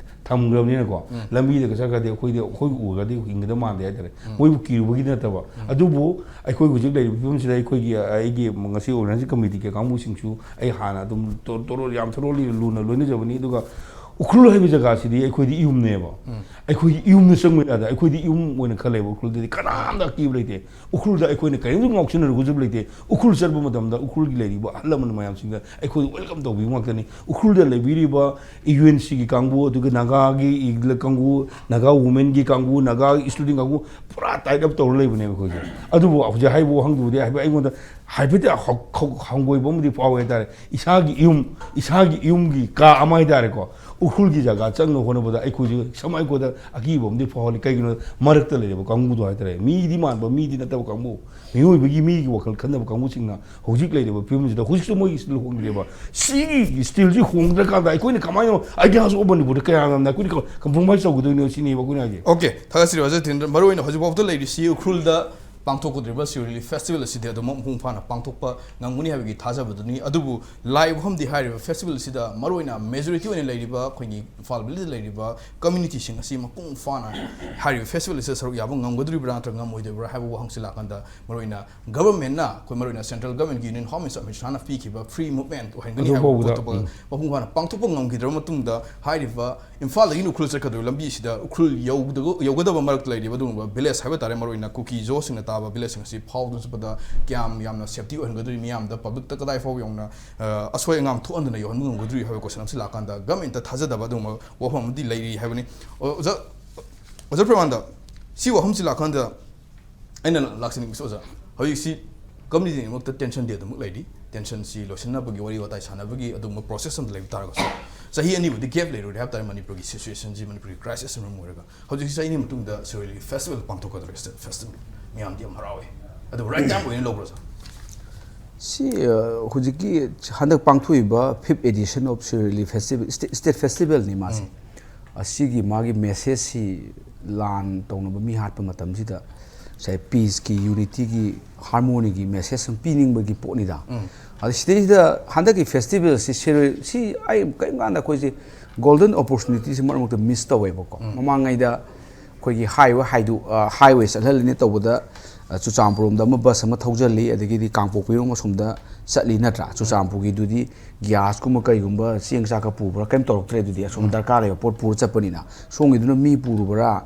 ꯊꯝꯈ꯭ꯔꯕꯅꯤꯅꯀꯣ, ꯂꯝꯕꯤꯗꯒ ꯆꯠꯈ꯭ꯔꯗꯤ ꯑꯩꯈꯣꯏꯗꯤ, ꯑꯩꯈꯣꯏ ꯎꯔꯒꯗꯤ ꯍꯤꯡꯒꯗꯕ ꯃꯥꯟꯗꯦ ꯍꯥꯏꯇꯥꯔꯦ꯫ ꯃꯣꯏꯕꯨ ꯀꯤꯔꯨꯕꯒꯤ ꯅꯠꯇꯕ꯫ ꯑꯗꯨꯕꯨ ꯑꯩꯈꯣꯏ ꯍꯧꯖꯤꯛ ꯂꯩꯔꯤꯕ ꯐꯤꯕꯝꯁꯤꯗ ꯑꯩꯈꯣꯏꯒꯤ, ꯑꯩꯒꯤ ꯉꯁꯤ organizing committee ꯀꯤ ꯀꯥꯡꯕꯨꯁꯤꯡꯁꯨ ꯑꯩ ꯍꯥꯟꯅ ꯑꯗꯨꯝ ꯇꯣ-, ꯇꯣꯔꯣ-, ꯌꯥꯝ thoroughly ꯂꯨꯅ ꯂꯣꯏꯅꯖꯕꯅꯤ꯫ ꯑꯗꯨꯒ ꯎꯈ꯭ꯔꯨꯜ ꯍꯥꯏꯕ ꯖꯒꯥꯁꯤꯗꯤ ꯑꯩꯈꯣꯏꯗꯤ ꯏꯌꯨꯝꯅꯦꯕ꯫ ꯑꯩꯈꯣꯏꯒꯤ ꯏꯌꯨꯝꯗ ꯆꯪꯕ ꯌꯥꯗꯦ꯫ ꯑꯩꯈꯣꯏꯗꯤ ꯏꯌꯨꯝ ꯑꯣꯏꯅ ꯈꯜꯂꯦꯕ꯫ ꯎꯈ꯭ꯔꯨꯜꯗꯗꯤ ꯀꯅꯥꯝꯇ ꯑꯀꯤꯕ ꯂꯩꯇꯦ꯫ ꯎꯈ꯭ꯔꯨꯜꯗ ꯑꯩꯈꯣꯏꯅ ꯀꯔꯤꯝꯇ ꯉꯥꯎꯁꯤꯟꯅꯔꯨꯒꯗꯕ ꯂꯩꯇꯦ꯫ ꯎꯈ꯭ꯔꯨꯜ ꯆꯠꯄ ꯃꯇꯝꯗ ꯎꯈ꯭ꯔꯨꯜꯒꯤ ꯂꯩꯔꯤꯕ ꯑꯍꯜ ꯂꯃꯟ ꯃꯌꯥꯝꯁꯤꯡꯗ ꯑꯩꯈꯣꯏ welcome ꯇꯧꯕꯤꯕ ꯉꯥꯛꯇꯅꯤ꯫ ꯎꯈ꯭ꯔꯨꯜꯗ ꯂꯩꯕꯤꯔꯤꯕ U N C ꯒꯤ ꯀꯥꯡꯕꯨ, ꯑꯗꯨꯒ ꯅꯥꯒꯥꯒꯤ ꯀꯥꯡꯕꯨ, ꯅꯥꯒꯥ women ꯒꯤ ꯀꯥꯡꯕꯨ, ꯅꯥꯒꯥ student ꯀꯥꯡꯕꯨ ꯄꯨꯔꯥ tied up ꯇꯧꯔ ꯂꯩꯕꯅꯦꯕ ꯑꯩꯈꯣꯏꯁꯦ꯫ ꯑꯗꯨꯕꯨ ꯍꯧꯖꯤꯛ ꯍꯥꯏꯕ ꯋꯥꯍꯪꯗꯨꯕꯨꯗꯤ ꯍꯥꯏꯕ ꯑꯩꯉꯣꯟꯗ ꯍꯥꯏꯐꯦꯠꯇꯤ ꯍ-, ꯍ-, ꯍꯪꯒꯣꯏꯕ ꯑꯃꯗꯤ ꯐꯥꯎꯋꯦ ꯍꯥꯏꯇꯥꯔꯦ꯫ ꯏꯁꯥꯒꯤ ꯏꯌꯨꯝ, ꯏꯁꯥꯒꯤ ꯏꯌꯨꯝꯒꯤ ꯀꯥ ꯑꯃ ꯍꯥꯏꯇꯥꯔꯦꯀꯣ, ꯎꯈ꯭ꯔꯨꯜꯒꯤ ꯖꯒꯥ ꯆꯪꯅꯕ ꯍꯣꯠꯅꯕꯗ ꯑꯩꯈꯣꯏꯁꯦ ꯁꯃꯥꯏꯀꯣꯗ ꯑꯀꯤꯕ ꯑꯃꯗꯤ ꯐꯥꯎꯍꯜꯂꯤ꯫ ꯀꯩꯒꯤꯅꯣꯗ ꯃꯔꯛꯇ ꯂꯩꯔꯤꯕ ꯀꯥꯡꯕꯨꯗꯣ ꯍꯥꯏꯇꯥꯔꯦ, ꯃꯤꯗꯤ ꯃꯥꯟꯕ, ꯃꯤꯗꯤ ꯅꯠꯇꯕ ꯀꯥꯡꯕꯨ, ꯃꯤꯑꯣꯏꯕꯒꯤ ꯃꯤꯒꯤ ꯋꯥꯈꯜ ꯈꯟꯅꯕ ꯀꯥꯡꯕꯨꯁꯤꯡꯅ ꯍꯧꯖꯤꯛ ꯂꯩꯔꯤꯕ ꯐꯤꯕꯝꯁꯤꯗ ꯍꯧꯖꯤꯛꯁꯨ ꯃꯣꯏꯒꯤ ꯁꯤꯗ ꯂꯨꯍꯣꯡꯗ꯭ꯔꯤꯕ, ꯁꯤꯒꯤ still ꯁꯤ ꯍꯣꯡꯗ꯭ꯔꯀꯥꯟꯗ ꯑꯩꯈꯣꯏꯅ ꯀꯃꯥꯏꯅ Ideas of ꯃꯅꯤꯄꯨꯔꯗ ꯀꯌꯥ ꯌꯥꯝꯅ ꯑꯩꯈꯣꯏꯅ compromise ꯇꯧꯒꯗꯣꯏꯅꯣ ꯁꯤꯅꯦꯕ ꯑꯩꯈꯣꯏꯅ ꯍꯥꯏꯁꯦ꯫ Okay, ꯊꯥꯒꯠꯆꯔꯤ ꯑꯣꯖꯥ ꯖꯤꯇꯦꯟꯗ꯭ꯔ꯫ ꯃꯔꯨꯑꯣꯏꯅ ꯍꯧꯖꯤꯛꯐꯥꯎꯗ ꯂꯩꯔꯤꯁꯤ ꯎꯈ꯭ꯔꯨꯜꯗ ꯄꯥꯡꯊꯣꯛꯀꯗꯧꯔꯤꯕ ꯁꯤꯔꯣꯏ ꯂꯤꯂꯤ ꯐꯦꯁꯇꯤꯚꯦꯜ ꯑꯁꯤꯗꯤ ꯑꯗꯨꯝ ꯃꯄꯨꯡ ꯐꯥꯅ ꯄꯥꯡꯊꯣꯛꯄ ꯉꯝꯒꯅꯤ ꯍꯥꯏꯕꯒꯤ ꯊꯥꯖꯕꯗꯨꯅꯤ꯫ ꯑꯗꯨꯕꯨ ꯂꯥꯛꯏꯕ ꯃꯐꯝꯗꯤ ꯍꯥꯏꯔꯤꯕ ꯐꯦꯁꯇꯤꯚꯦꯜ ꯑꯁꯤꯗ ꯃꯔꯨꯑꯣꯏꯅ ꯃꯦꯖꯣꯔꯤꯇꯤ ꯑꯣꯏꯅ ꯂꯩꯔꯤꯕ ꯑꯩꯈꯣꯏꯒꯤ ꯏꯝꯐꯥꯜ ꯚꯦꯂꯤꯗ ꯂꯩꯔꯤꯕ ꯀꯝꯃ꯭ꯌꯨꯅꯤꯇꯤꯁꯤꯡ ꯑꯁꯤ ꯃꯄꯨꯡ ꯐꯥꯅ ꯍꯥꯏꯔꯤꯕ ꯐꯦꯁꯇꯤꯚꯦꯜ ꯑꯁꯤꯗ ꯁꯔꯨꯛ ꯌꯥꯕ ꯉꯝꯒꯗꯧꯔꯤꯕ꯭ꯔꯥ ꯅꯠꯇ꯭ꯔꯒ ꯉꯝꯃꯣꯏꯗꯧꯔꯤꯕ꯭ꯔꯥ ꯍꯥꯏꯕ ꯋꯥꯍꯪꯁꯤ ꯂꯥꯛꯀꯥꯟꯗ, ꯃꯔꯨꯑꯣꯏꯅ ꯒꯚꯔꯟꯃꯦꯟꯠꯅ, ꯑꯩꯈꯣꯏ ꯃꯔꯨꯑꯣꯏꯅ ꯁꯦꯟꯇ꯭ꯔꯦꯜ ꯒꯚꯔꯟꯃꯦꯟꯠꯀꯤ ꯌꯨꯅꯤꯌꯟ ꯍꯣꯝ ꯃꯤꯅꯤꯁꯇꯔ ꯑꯃꯤꯠ ꯁꯥꯍꯅ ꯄꯤꯈꯤꯕ ꯐ꯭ꯔꯤ ꯃꯨꯚꯃꯦꯟꯠ ꯑꯣꯏꯍꯟꯒꯅꯤ ꯍꯥꯏꯕ ꯄꯣꯠꯇꯨ ꯃꯄꯨꯡ ꯐꯥꯅ ꯄꯥꯡꯊꯣꯛꯄ ꯉꯝꯈꯤꯗ꯭ꯔꯕ ꯃꯇꯨꯡꯗ, ꯍꯥꯏꯔꯤꯕ ꯏꯝꯐꯥꯜꯗꯒꯤ ꯎꯈ꯭ꯔꯨꯜ ꯆꯠꯀꯗꯧꯔꯤꯕ ꯂꯝꯕꯤ ꯑꯁꯤꯗ ꯎꯈ꯭ꯔꯨꯜ ꯌꯧꯒꯗꯕ, ꯌꯧꯒꯗꯕ ꯃꯔꯛꯇ ꯂꯩꯔꯤꯕ ꯑꯗꯨꯒꯨꯝꯕ ꯚꯤꯂꯦꯖ ꯍꯥꯏꯕ ꯇꯥꯔꯦ, ꯃꯔꯨꯑꯣꯏꯅ ꯀꯨꯀꯤꯖꯣꯁꯤꯡꯅ ꯇꯥꯕ ꯚꯤꯂꯦꯖꯁꯤꯡ ꯑꯁꯤ ꯐꯥꯎꯗꯨꯅ ꯆꯠꯄꯗ ꯀꯌꯥꯝ ꯌꯥꯝꯅ ꯁꯦꯐꯇꯤ ꯑꯣꯏꯍꯟꯒꯗꯧꯔꯤ, ꯃꯤꯌꯥꯝꯗ, ꯄꯕ꯭ꯂꯤꯛꯇ ꯀꯗꯥꯏ ꯐꯥꯎꯕ ꯌꯧꯅ, ꯑ, ꯑꯁꯣꯏ ꯑꯉꯥꯝ ꯊꯣꯛꯍꯟꯗꯅ ꯌꯧꯍꯟꯕ ꯉꯝꯒꯗꯧꯔꯤ ꯍꯥꯏꯕ ꯀꯣꯏꯁꯟ ꯑꯃꯁꯨ ꯂꯥꯛꯀꯥꯟꯗ, ꯒꯚꯔꯟꯃꯦꯟꯠꯇ ꯊꯥꯖꯗꯕ ꯑꯗꯨꯒꯨꯝꯕ ꯋꯥꯐꯝ ꯑꯃꯗꯤ ꯂꯩꯔꯤ ꯍꯥꯏꯕꯅꯤ꯫ ꯑꯣ, ꯑꯣꯖꯥ, ꯑꯣꯖꯥ ꯄ꯭ꯔꯃꯥꯟꯗ, ꯁꯤ ꯋꯥꯐꯝꯁꯤ ꯂꯥꯛꯀꯥꯟꯗ ꯑꯩꯅ ꯂꯥꯛꯆꯅꯤꯡꯕꯁꯤ, ꯑꯣꯖꯥ, ꯍꯧꯖꯤꯛꯁꯤ ꯀꯝꯃꯨꯅꯤꯇꯤ ꯑꯅꯤꯃꯛꯇ ꯇꯦꯟꯁꯟ ꯗꯦ ꯑꯗꯨꯃꯛ ꯂꯩꯔꯤ꯫ ꯇꯦꯟꯁꯟꯁꯤ ꯂꯣꯏꯁꯤꯟꯅꯕꯒꯤ, ꯋꯥꯔꯤ ꯋꯥꯇꯥꯏ ꯁꯥꯟꯅꯕꯒꯤ ꯑꯗꯨꯒꯨꯝꯕ ꯄ꯭ꯔꯣꯁꯦꯁ ꯑꯃꯗ ꯂꯩꯕ ꯇꯥꯔꯒꯁꯨ, ꯆꯍꯤ ꯑꯅꯤꯕꯨꯗꯤ ꯒꯦꯞ ꯂꯩꯔꯨꯔꯦ ꯍꯥꯏꯕ ꯇꯥꯔꯦ, ꯃꯅꯤꯄꯨꯔꯒꯤ ꯁꯤꯆꯨꯋꯦꯁꯟꯁꯤ, ꯃꯅꯤꯄꯨꯔꯒꯤ ꯀ꯭ꯔꯥꯏꯁꯤꯁꯅ ꯃꯔꯝ ꯑꯣꯏꯔꯒ꯫ ꯍꯧꯖꯤꯛꯁꯤ ꯆꯍꯤ ꯑꯅꯤ ꯃꯇꯨꯡꯗ ꯁꯤꯔꯣꯏ ꯂꯤꯂꯤ ꯐꯦꯁꯇꯤꯚꯦꯜ ꯄꯥꯡꯊꯣꯛꯀꯗꯧꯔꯦ, ꯁ꯭ꯇꯦꯠ ꯐꯦꯁꯇꯤꯚꯦꯜ꯫ ꯃꯌꯥꯝꯗꯤ ꯌꯥꯝ ꯍꯔꯥꯎꯋꯦ꯫ ꯑꯗꯨꯕꯨ ꯔꯥꯏꯠ ꯇꯥꯏꯝ ꯑꯣꯏꯅ ꯂꯧꯕ꯭ꯔꯥ, ꯁꯥꯔ? ꯁꯤ, ꯑ, ꯍꯧꯖꯤꯛꯀꯤ ꯍꯟꯗꯛ ꯄꯥꯡꯊꯣꯛꯏꯕ fifth edition of Shirui lily festival, state, state ꯐꯦꯁꯇꯤꯚꯦꯜꯅꯤ ꯃꯥꯁꯦ꯫ ꯎꯝ꯫ ꯑꯁꯤꯒꯤ ꯃꯥꯒꯤ ꯃꯦꯁꯦꯖꯁꯤ, ꯂꯥꯟ ꯇꯧꯅꯕ ꯃꯤ ꯍꯥꯠꯄ ꯃꯇꯝꯁꯤꯗ ꯉꯁꯥꯏ ꯄꯤꯁꯀꯤ, ꯌꯨꯅꯤꯇꯤꯒꯤ, ꯍꯥꯔꯃꯣꯅꯤꯒꯤ ꯃꯦꯁꯦꯖ ꯑꯃ ꯄꯤꯅꯤꯡꯕꯒꯤ ꯄꯣꯠꯅꯤꯗ꯫ ꯎꯝ꯫ ꯑꯗ ꯁꯤꯗꯩꯁꯤꯗ ꯍꯟꯗꯛꯀꯤ ꯐꯦꯁꯇꯤꯚꯦꯜꯁꯤ ꯁꯤꯔꯣꯏ-, ꯁꯤ ꯑꯩ ꯀꯔꯤꯒꯨꯝꯕ ꯀꯥꯟꯗ ꯑꯩꯈꯣꯏꯁꯦ ꯒꯣꯜꯗꯟ ꯑꯣꯄꯣꯔꯆꯨꯅꯤꯇꯤꯁꯤ ꯃꯔꯛ ꯃꯔꯛꯇ ꯃꯤꯁ ꯇꯧꯋꯦꯕꯀꯣ꯫ ꯎꯝ꯫ ꯃꯃꯥꯡꯉꯩꯗ ꯑꯩꯈꯣꯏꯒꯤ ꯍꯥꯏꯋꯦ ꯍꯥꯏꯗꯨ-, ꯑ, ꯍꯥꯏꯋꯦ ꯆꯠꯍꯜꯂꯅꯤ ꯇꯧꯕꯗ, ꯑ, ꯆꯨꯔꯆꯥꯟꯄꯨꯔꯔꯣꯝꯗ ꯑꯃ ꯕꯁ ꯑꯃ ꯊꯧꯖꯜꯂꯤ, ꯑꯗꯒꯤꯗꯤ ꯀꯥꯡꯄꯣꯛꯄꯤꯔꯣꯝ ꯑꯁꯣꯝꯗ ꯆꯠꯂꯤ ꯅꯠꯇ꯭ꯔꯥ? ꯎꯝ꯫ ꯆꯨꯔꯆꯥꯟꯄꯨꯔꯒꯤꯗꯨꯗꯤ ꯒ꯭ꯌꯥꯁꯀꯨꯝꯕ ꯀꯩꯒꯨꯝꯕ ꯆꯦꯡ ꯆꯥꯛꯀ ꯄꯨꯕ꯭ꯔꯥ? ꯀꯩꯝ ꯇꯧꯔꯛꯇ꯭ꯔꯦ꯫ ꯑꯗꯨꯗꯤ ꯑꯁꯣꯝ ꯎꯝ꯫ ꯗꯔꯀꯥꯔ ꯂꯩꯕ ꯄꯣꯠ ꯄꯨꯔ ꯆꯠꯄꯅꯤꯅ꯫ ꯁꯣꯝꯒꯤꯗꯨꯅ ꯃꯤ ꯄꯨꯔꯨꯕ꯭ꯔꯥ?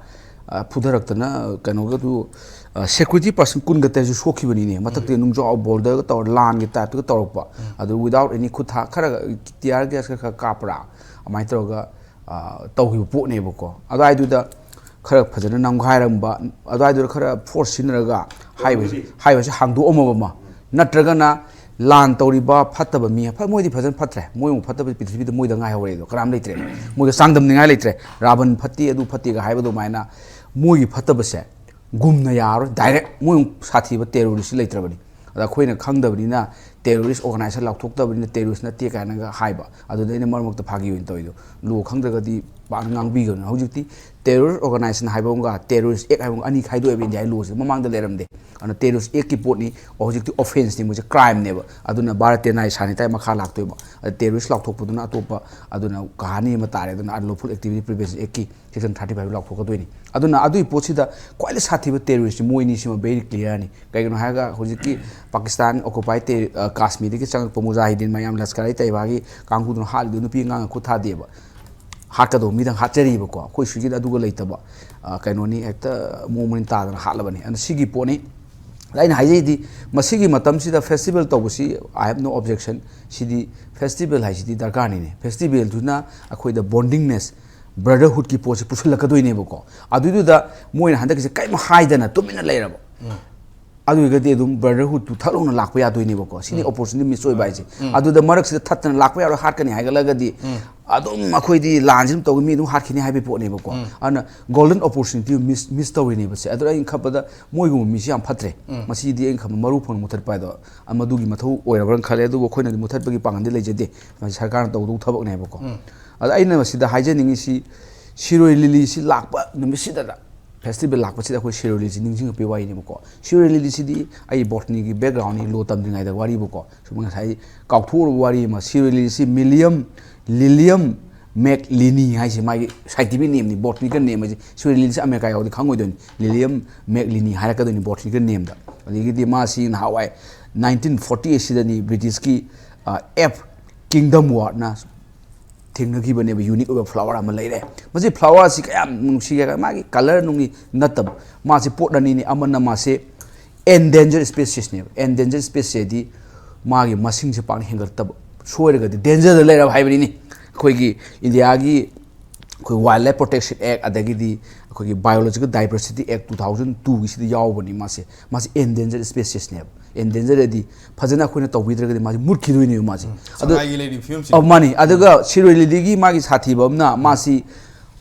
ꯑ, ꯐꯨꯊꯔꯛꯇꯅ ꯀꯩꯅꯣꯒꯗꯨ, ꯑ, ꯁꯦꯀ꯭ꯌꯨꯔꯤꯇꯤ ꯄꯥꯔꯁꯟ ꯀꯨꯟꯒ ꯇꯔꯦꯠꯁꯨ ꯁꯣꯛꯈꯤꯕꯅꯤꯅꯦ꯫ ꯃꯊꯛꯇ ꯎꯝ꯫ ꯅꯨꯡꯖꯥꯎ ꯕꯣꯜꯗꯔꯒ ꯇꯧꯔ ꯂꯥꯟꯒꯤ ꯇꯥꯏꯞꯇꯒ ꯇꯧꯔꯛꯄ꯫ ꯎꯝ꯫ ꯑꯗꯨ without any ꯈꯨꯠ ꯊꯥ-, ꯈꯔ tear gas ꯈꯔ, ꯈꯔ ꯀꯥꯞꯄ꯭ꯔꯥ? ꯑꯗꯨꯃꯥꯏꯅ ꯇꯧꯔꯒ, ꯑ, ꯇꯧꯈꯤꯕ ꯄꯣꯠꯅꯦꯕꯀꯣ꯫ ꯑꯗꯨꯋꯥꯏꯗꯨꯗ ꯈꯔ ꯐꯖꯅ ꯅꯝꯈꯥꯏꯔꯝꯕ, ꯑꯗꯨꯋꯥꯏꯗꯨꯗ ꯈꯔ ꯐꯣꯔꯁ ꯁꯤꯖꯤꯟꯅꯔꯒ ꯍꯥꯏꯋꯦꯁꯦ, ꯍꯥꯏꯋꯦꯁꯦ ꯍꯥꯡꯗꯣꯛꯑꯝꯃꯕ ꯑꯃ, ꯅꯠꯇ꯭ꯔꯒꯅ ꯂꯥꯟ ꯇꯧꯔꯤꯕ ꯐꯠꯇꯕ ꯃꯤ, ꯐ-, ꯃꯣꯏꯗꯤ ꯐꯖꯅ ꯐꯠꯇ꯭ꯔꯦ, ꯃꯣꯏ ꯑꯃꯨꯛ ꯐꯠꯇꯕ ꯄ꯭ꯔꯤꯊꯤꯕꯤꯗ ꯃꯣꯏꯗ ꯉꯥꯏꯍꯧꯔꯦ ꯑꯗꯣ, ꯀꯅꯥꯝ ꯂꯩꯇ꯭ꯔꯦ, ꯃꯣꯏꯒ ꯆꯥꯡꯗꯝꯅꯤꯡꯉꯥꯏ ꯂꯩꯇ꯭ꯔꯦ꯫ ꯔꯥꯕꯟ ꯐꯠꯇꯦ, ꯑꯗꯨ ꯐꯠꯇꯦꯒ ꯍꯥꯏꯕ ꯑꯗꯨꯃꯥꯏꯅ ꯃꯣꯏꯒꯤ ꯐꯠꯇꯕꯁꯦ ꯒꯨꯝꯅ ꯌꯥꯔꯣꯏ, ꯗꯥꯏꯔꯦꯛ ꯃꯣꯏ ꯑꯃꯨꯛ ꯁꯥꯊꯤꯕ ꯇꯦꯔꯣꯔꯤꯁꯁꯨ ꯂꯩꯇ꯭ꯔꯕꯅꯤ꯫ ꯑꯗ ꯑꯩꯈꯣꯏꯅ ꯈꯪꯗꯕꯅꯤꯅ ꯇꯦꯔꯣꯔꯤꯁ ꯑꯣꯔꯒꯅꯥꯏꯖꯦꯁꯟ ꯂꯥꯎꯊꯣꯛꯇꯕꯅꯤꯅ ꯇꯦꯔꯣꯔꯤꯁ ꯅꯠꯇꯦ ꯀꯥꯏꯅꯒ ꯍꯥꯏꯕ꯫ ꯑꯗꯨꯗ ꯑꯩꯅ ꯃꯔꯛ ꯃꯔꯛꯇ ꯐꯥꯒꯤ ꯑꯣꯏꯅ ꯇꯧꯔꯤꯗꯣ, ꯂꯣ ꯈꯪꯗ꯭ꯔꯒꯗꯤ ꯄꯥꯛꯅ ꯉꯥꯡꯕꯤꯒꯅꯨ꯫ ꯍꯧꯖꯤꯛꯇꯤ ꯇꯦꯔꯣꯔꯤꯁ ꯑꯣꯔꯒꯅꯥꯏꯖꯦꯁꯟ ꯍꯥꯏꯕ ꯑꯃꯒ ꯇꯦꯔꯣꯔꯤꯁ ꯑꯦꯛ ꯍꯥꯏꯕ ꯑꯃꯒ ꯑꯅꯤ ꯈꯥꯏꯗꯣꯛꯑꯦꯕ ꯏꯟꯗꯤꯌꯥꯒꯤ ꯂꯣꯁꯤꯗ꯫ ꯃꯃꯥꯡꯗ ꯂꯩꯔꯝꯗꯦ꯫ ꯑꯗꯨꯅ ꯇꯦꯔꯣꯔꯤꯁ ꯑꯦꯛꯀꯤ ꯄꯣꯠꯅꯤ, ꯍꯧꯖꯤꯛꯇꯤ ꯑꯣꯐꯦꯟꯁꯅꯤ, ꯃꯣꯏꯁꯦ ꯀ꯭ꯔꯥꯏꯝꯅꯦꯕ꯫ ꯑꯗꯨꯅ ꯚꯥꯔꯠꯇ ꯅꯥꯏ ꯁꯥꯅꯤ ꯇꯥꯏ ꯃꯈꯥ ꯂꯥꯛꯇꯣꯏꯕ꯫ ꯑꯗ ꯇꯦꯔꯣꯔꯤꯁ ꯂꯥꯎꯊꯣꯛꯄꯗꯨꯅ ꯑꯇꯣꯞꯄ, ꯑꯗꯨꯅ ꯀꯍꯥꯅꯤ ꯑꯃ ꯇꯥꯔꯦ꯫ ꯑꯗꯨꯅ ꯑꯟꯂꯣꯐꯨꯜ ꯑꯦꯛꯇꯤꯚꯤꯇꯤ ꯄ꯭ꯔꯤꯚꯦꯟꯁꯟ ꯑꯦꯛꯀꯤ ꯁꯦꯛꯁꯟ ꯊꯥꯔꯇꯤ ꯐꯥꯏꯚ ꯂꯥꯎꯊꯣꯛꯀꯗꯣꯏꯅꯤ꯫ ꯑꯗꯨꯅ ꯑꯗꯨꯒꯤ ꯄꯣꯠꯁꯤꯗ ꯈ꯭ꯋꯥꯏꯗꯒꯤ ꯁꯥꯊꯤꯕ ꯇꯦꯔꯣꯔꯤꯁꯁꯤ ꯃꯣꯏꯅꯤ, ꯁꯤꯃ ꯚꯦꯔꯤ ꯀ꯭ꯂꯤꯌꯥꯔꯅꯤ꯫ ꯀꯩꯒꯤꯅꯣ ꯍꯥꯏꯔꯒ ꯍꯧꯖꯤꯛꯀꯤ ꯄꯥꯀꯤꯁꯇꯥꯟ ꯑꯣꯀꯨꯄꯥꯏ ꯇꯦ-, ꯑ, ꯀꯥꯁꯃꯤꯔꯗꯒꯤ ꯆꯪꯉꯛꯄ ꯃꯨꯖꯥꯍꯤꯗꯤꯟ ꯃꯌꯥꯝ, ꯂꯁꯀꯔ ꯏ ꯇꯩꯕꯥꯒꯤ ꯀꯥꯡꯕꯨꯗꯨꯅ ꯍꯥꯠꯂꯤꯗꯨ ꯅꯨꯄꯤ ꯑꯉꯥꯡ ꯈꯨꯠ ꯊꯥꯗꯦꯕ꯫ ꯍꯥꯠꯀꯗꯧꯕ ꯃꯤꯗꯪ ꯍꯥꯠꯆꯔꯤꯕꯀꯣ꯫ ꯑꯩꯈꯣꯏ ꯁ꯭ꯋꯤꯒꯤꯗ ꯑꯗꯨꯒ ꯂꯩꯇꯕ, ꯑ, ꯀꯩꯅꯣꯅꯤ, ꯍꯦꯛꯇ ꯃꯑꯣꯡ ꯃꯔꯤꯟ ꯇꯥꯗꯅ ꯍꯥꯠꯂꯕꯅꯤ꯫ ꯑꯗꯨꯅ ꯁꯤꯒꯤ ꯄꯣꯠꯅꯤ꯫ ꯑꯗ ꯑꯩꯅ ꯍꯥꯏꯖꯩꯗꯤ, ꯃꯁꯤꯒꯤ ꯃꯇꯝꯁꯤꯗ ꯐꯦꯁꯇꯤꯚꯦꯜ ꯇꯧꯕꯁꯤ, I have no objection꯫ ꯁꯤꯗꯤ, ꯐꯦꯁꯇꯤꯚꯦꯜ ꯍꯥꯏꯁꯤꯗꯤ ꯗꯔꯀꯥꯔꯅꯤꯅꯦ꯫ ꯐꯦꯁꯇꯤꯚꯦꯜꯗꯨꯅ ꯑꯩꯈꯣꯏꯗ ꯕꯣꯟꯗꯤꯡꯅꯦꯁ, ꯕ꯭ꯔꯗꯔꯍꯨꯗꯀꯤ ꯄꯣꯠꯁꯦ ꯄꯨꯁꯤꯜꯂꯛꯀꯗꯣꯏꯅꯦꯕꯀꯣ꯫ ꯑꯗꯨꯏꯗꯨꯗ ꯃꯣꯏꯅ ꯍꯟꯗꯛꯀꯤꯁꯦ ꯀꯔꯤꯝ ꯍꯥꯏꯗꯅ ꯇꯨꯃꯤꯟꯅ ꯂꯩꯔꯕ꯫ ꯑꯗꯨ ꯑꯣꯏꯔꯒꯗꯤ ꯑꯗꯨꯝ ꯕ꯭ꯔꯗꯔꯍꯨꯗꯇꯨ ꯊꯛ ꯂꯥꯎꯅ ꯂꯥꯛꯄ ꯌꯥꯗꯣꯏꯅꯦꯕꯀꯣ꯫ ꯁꯤꯅꯤ ꯑꯣꯄꯣꯔꯆꯨꯅꯤꯇꯤ ꯃꯤꯁ ꯑꯣꯏꯕ ꯍꯥꯏꯁꯦ꯫ ꯑꯗꯨꯗ ꯃꯔꯛꯁꯤꯗ ꯊꯠꯇꯅ ꯂꯥꯛꯄ ꯌꯥꯔꯣꯏ, ꯍꯥꯠꯀꯅꯤ ꯍꯥꯏꯒꯠꯂꯒꯗꯤ ꯑꯗꯨꯝ ꯑꯩꯈꯣꯏꯗꯤ ꯂꯥꯟꯁꯤ ꯑꯗꯨꯝ ꯇꯧꯏ, ꯃꯤ ꯑꯗꯨꯝ ꯍꯥꯠꯈꯤꯅꯤ ꯍꯥꯏꯕꯒꯤ ꯄꯣꯠꯅꯦꯕꯀꯣ꯫ ꯑꯗꯨꯅ ꯒꯣꯜꯗꯟ ꯑꯣꯄꯣꯔꯆꯨꯅꯤꯇꯤ ꯃꯤꯁ, ꯃꯤꯁ ꯇꯧꯔꯤꯅꯦꯕ ꯁꯦ꯫ ꯑꯗꯨꯅ ꯑꯩꯅ ꯈꯟꯕꯗ ꯃꯣꯏꯒꯨꯝꯕ ꯃꯤꯁꯤ ꯌꯥꯝ ꯐꯠꯇ꯭ꯔꯦ꯫ ꯃꯁꯤꯗꯤ ꯑꯩꯅ ꯈꯟꯕ ꯃꯔꯨ ꯐꯪꯅ ꯃꯨꯊꯠꯄ ꯍꯥꯏꯗꯣ ꯃꯗꯨꯒꯤ ꯃꯊꯧ ꯑꯣꯏꯔꯕ꯭ꯔꯥ ꯈꯜꯂꯦ꯫ ꯑꯗꯨꯕꯨ ꯑꯩꯈꯣꯏꯅꯗꯤ ꯃꯨꯊꯠꯄꯒꯤ ꯄꯥꯡꯒꯜꯗꯤ ꯂꯩꯖꯗꯦ꯫ ꯃꯁꯤ ꯁꯔꯀꯥꯔꯅ ꯇꯧꯗꯧ ꯊꯕꯛꯅꯦꯕꯀꯣ꯫ ꯑꯗ ꯑꯩꯅ ꯃꯁꯤꯗ ꯍꯥꯏꯖꯅꯤꯡꯉꯤꯁꯤ, ꯁꯤꯔꯣꯏ ꯂꯤꯂꯤꯁꯤ ꯂꯥꯛꯄ ꯅꯨꯃꯤꯠꯁꯤꯗ, ꯐꯦꯁꯇꯤꯚꯦꯜ ꯂꯥꯛꯄꯁꯤꯗ ꯑꯩꯈꯣꯏ ꯁꯤꯔꯣꯏ ꯂꯤꯂꯤꯁꯤ ꯅꯤꯡꯁꯤꯡꯉꯛꯄꯒꯤ ꯋꯥꯔꯤꯅꯦꯕꯀꯣ꯫ ꯁꯤꯔꯣꯏ ꯂꯤꯂꯤꯁꯤꯗꯤ ꯑꯩ ꯕꯣꯇꯅꯤꯒꯤ ꯕꯦꯛꯒ꯭ꯔꯥꯎꯟꯅꯤ, ꯂꯣ ꯇꯝꯗ꯭ꯔꯤꯉꯩꯗ ꯋꯥꯔꯤꯕꯀꯣ꯫ ꯁꯨꯝ ꯉꯁꯥꯏ ꯀꯥꯎꯊꯣꯛꯎꯔꯕ ꯋꯥꯔꯤ ꯑꯃ, ꯁꯤꯔꯣꯏ ꯂꯤꯂꯤꯁꯤ ꯃꯤꯂꯤꯌꯝ, ꯂꯤꯂꯤꯌꯝ ꯃꯦꯛꯂꯤꯅꯤ ꯍꯥꯏꯁꯦ ꯃꯥꯒꯤ ꯁꯥꯏꯟꯇꯤꯐꯤꯛ ꯅꯦꯝꯅꯤ, ꯕꯣꯇꯅꯤꯀꯦꯜ ꯅꯦꯝ ꯍꯥꯏꯁꯦ꯫ ꯁꯤꯔꯣꯏ ꯂꯤꯂꯤꯁꯤ ꯑꯃꯦꯔꯤꯀꯥ ꯌꯥꯎꯗꯤ ꯈꯪꯉꯣꯏꯗꯣꯏꯅꯤ꯫ ꯂꯤꯂꯤꯌꯝ ꯃꯦꯛꯂꯤꯅꯤ ꯍꯥꯏꯔꯛꯀꯗꯣꯏꯅꯤ ꯕꯣꯇꯅꯤꯀꯦꯜ ꯅꯦꯝꯗ꯫ ꯑꯗꯒꯤꯗꯤ ꯃꯥꯁꯤ ꯅꯍꯥꯟꯋꯥꯏ ꯅꯥꯏꯟꯇꯤꯟ ꯐꯣꯔꯇꯤ ꯑꯩꯠꯁꯤꯗꯅꯤ ꯕ꯭ꯔꯤꯇꯤꯁꯀꯤ, ꯑ, ꯑꯦꯐ ꯀꯤꯡꯗꯝ ꯋꯥꯔꯗꯅ ꯊꯦꯡꯅꯈꯤꯕꯅꯦꯕ, ꯌꯨꯅꯤꯛ ꯑꯣꯏꯕ ꯐ꯭ꯂꯥꯋꯔ ꯑꯃ ꯂꯩꯔꯦ꯫ ꯃꯁꯤ ꯐ꯭ꯂꯥꯋꯔꯁꯤ ꯀꯌꯥꯝ ꯅꯨꯡꯁꯤꯒꯦ ꯍꯥꯏꯔꯒ ꯃꯥꯒꯤ ꯀꯂꯔ ꯅꯨꯡꯒꯤ ꯅꯠꯇꯕ, ꯃꯥꯁꯤ ꯄꯣꯠ ꯑꯅꯤꯅꯤ꯫ ꯑꯃꯅ ꯃꯥꯁꯦ ꯑꯦꯟꯗꯦꯟꯖꯔ ꯁ꯭ꯄꯦꯁꯤꯁꯅꯦꯕ꯫ ꯑꯦꯟꯗꯦꯟꯖꯔ ꯁ꯭ꯄꯦꯁꯤꯁꯗꯤ ꯃꯥꯒꯤ ꯃꯁꯤꯡꯁꯦ ꯄꯥꯛꯅ ꯍꯦꯟꯒꯠꯇꯕ, ꯁꯣꯏꯔꯒꯗꯤ ꯗꯦꯟꯖꯔꯗ ꯂꯩꯔꯕ ꯍꯥꯏꯕꯅꯤꯅꯦ꯫ ꯑꯩꯈꯣꯏꯒꯤ ꯏꯟꯗꯤꯌꯥꯒꯤ ꯑꯩꯈꯣꯏ ꯋꯥꯏꯜ ꯂꯥꯏꯐ ꯄ꯭ꯔꯣꯇꯦꯛꯁꯟ ꯑꯦꯛ, ꯑꯗꯒꯤꯗꯤ ꯑꯩꯈꯣꯏꯒꯤ ꯕꯥꯏꯑꯣꯂꯣꯖꯤꯀꯦꯜ ꯗꯥꯏꯕꯔꯁꯤꯇꯤ ꯑꯦꯛ ꯇꯨ ꯊꯥꯎꯖꯟ ꯇꯨꯒꯤꯁꯤꯗ ꯌꯥꯎꯕꯅꯤ ꯃꯥꯁꯦ꯫ ꯃꯥꯁꯦ ꯑꯦꯟꯗꯦꯟꯖꯔ ꯁ꯭ꯄꯦꯁꯤꯁꯅꯦꯕ꯫ ꯑꯦꯟꯗꯦꯟꯖꯔ ꯍꯥꯏꯗꯤ ꯐꯖꯅ ꯑꯩꯈꯣꯏꯅ ꯇꯧꯕꯤꯗ꯭ꯔꯒꯗꯤ ꯃꯥꯁꯦ ꯃꯨꯠꯈꯤꯗꯣꯏꯅꯦꯕ ꯃꯥꯁꯦ꯫ ꯑꯗꯨ ꯁꯉꯥꯏꯒꯤ ꯂꯩꯔꯤꯕ ꯐꯤꯕꯝꯁꯦ꯫ ꯑꯧ, ꯃꯥꯅꯤ꯫ ꯑꯗꯨꯒ ꯁꯤꯔꯣꯏ ꯂꯤꯂꯤꯒꯤ ꯃꯥꯒꯤ ꯁꯥꯊꯤꯕ ꯑꯃꯅ ꯃꯥꯁꯤ,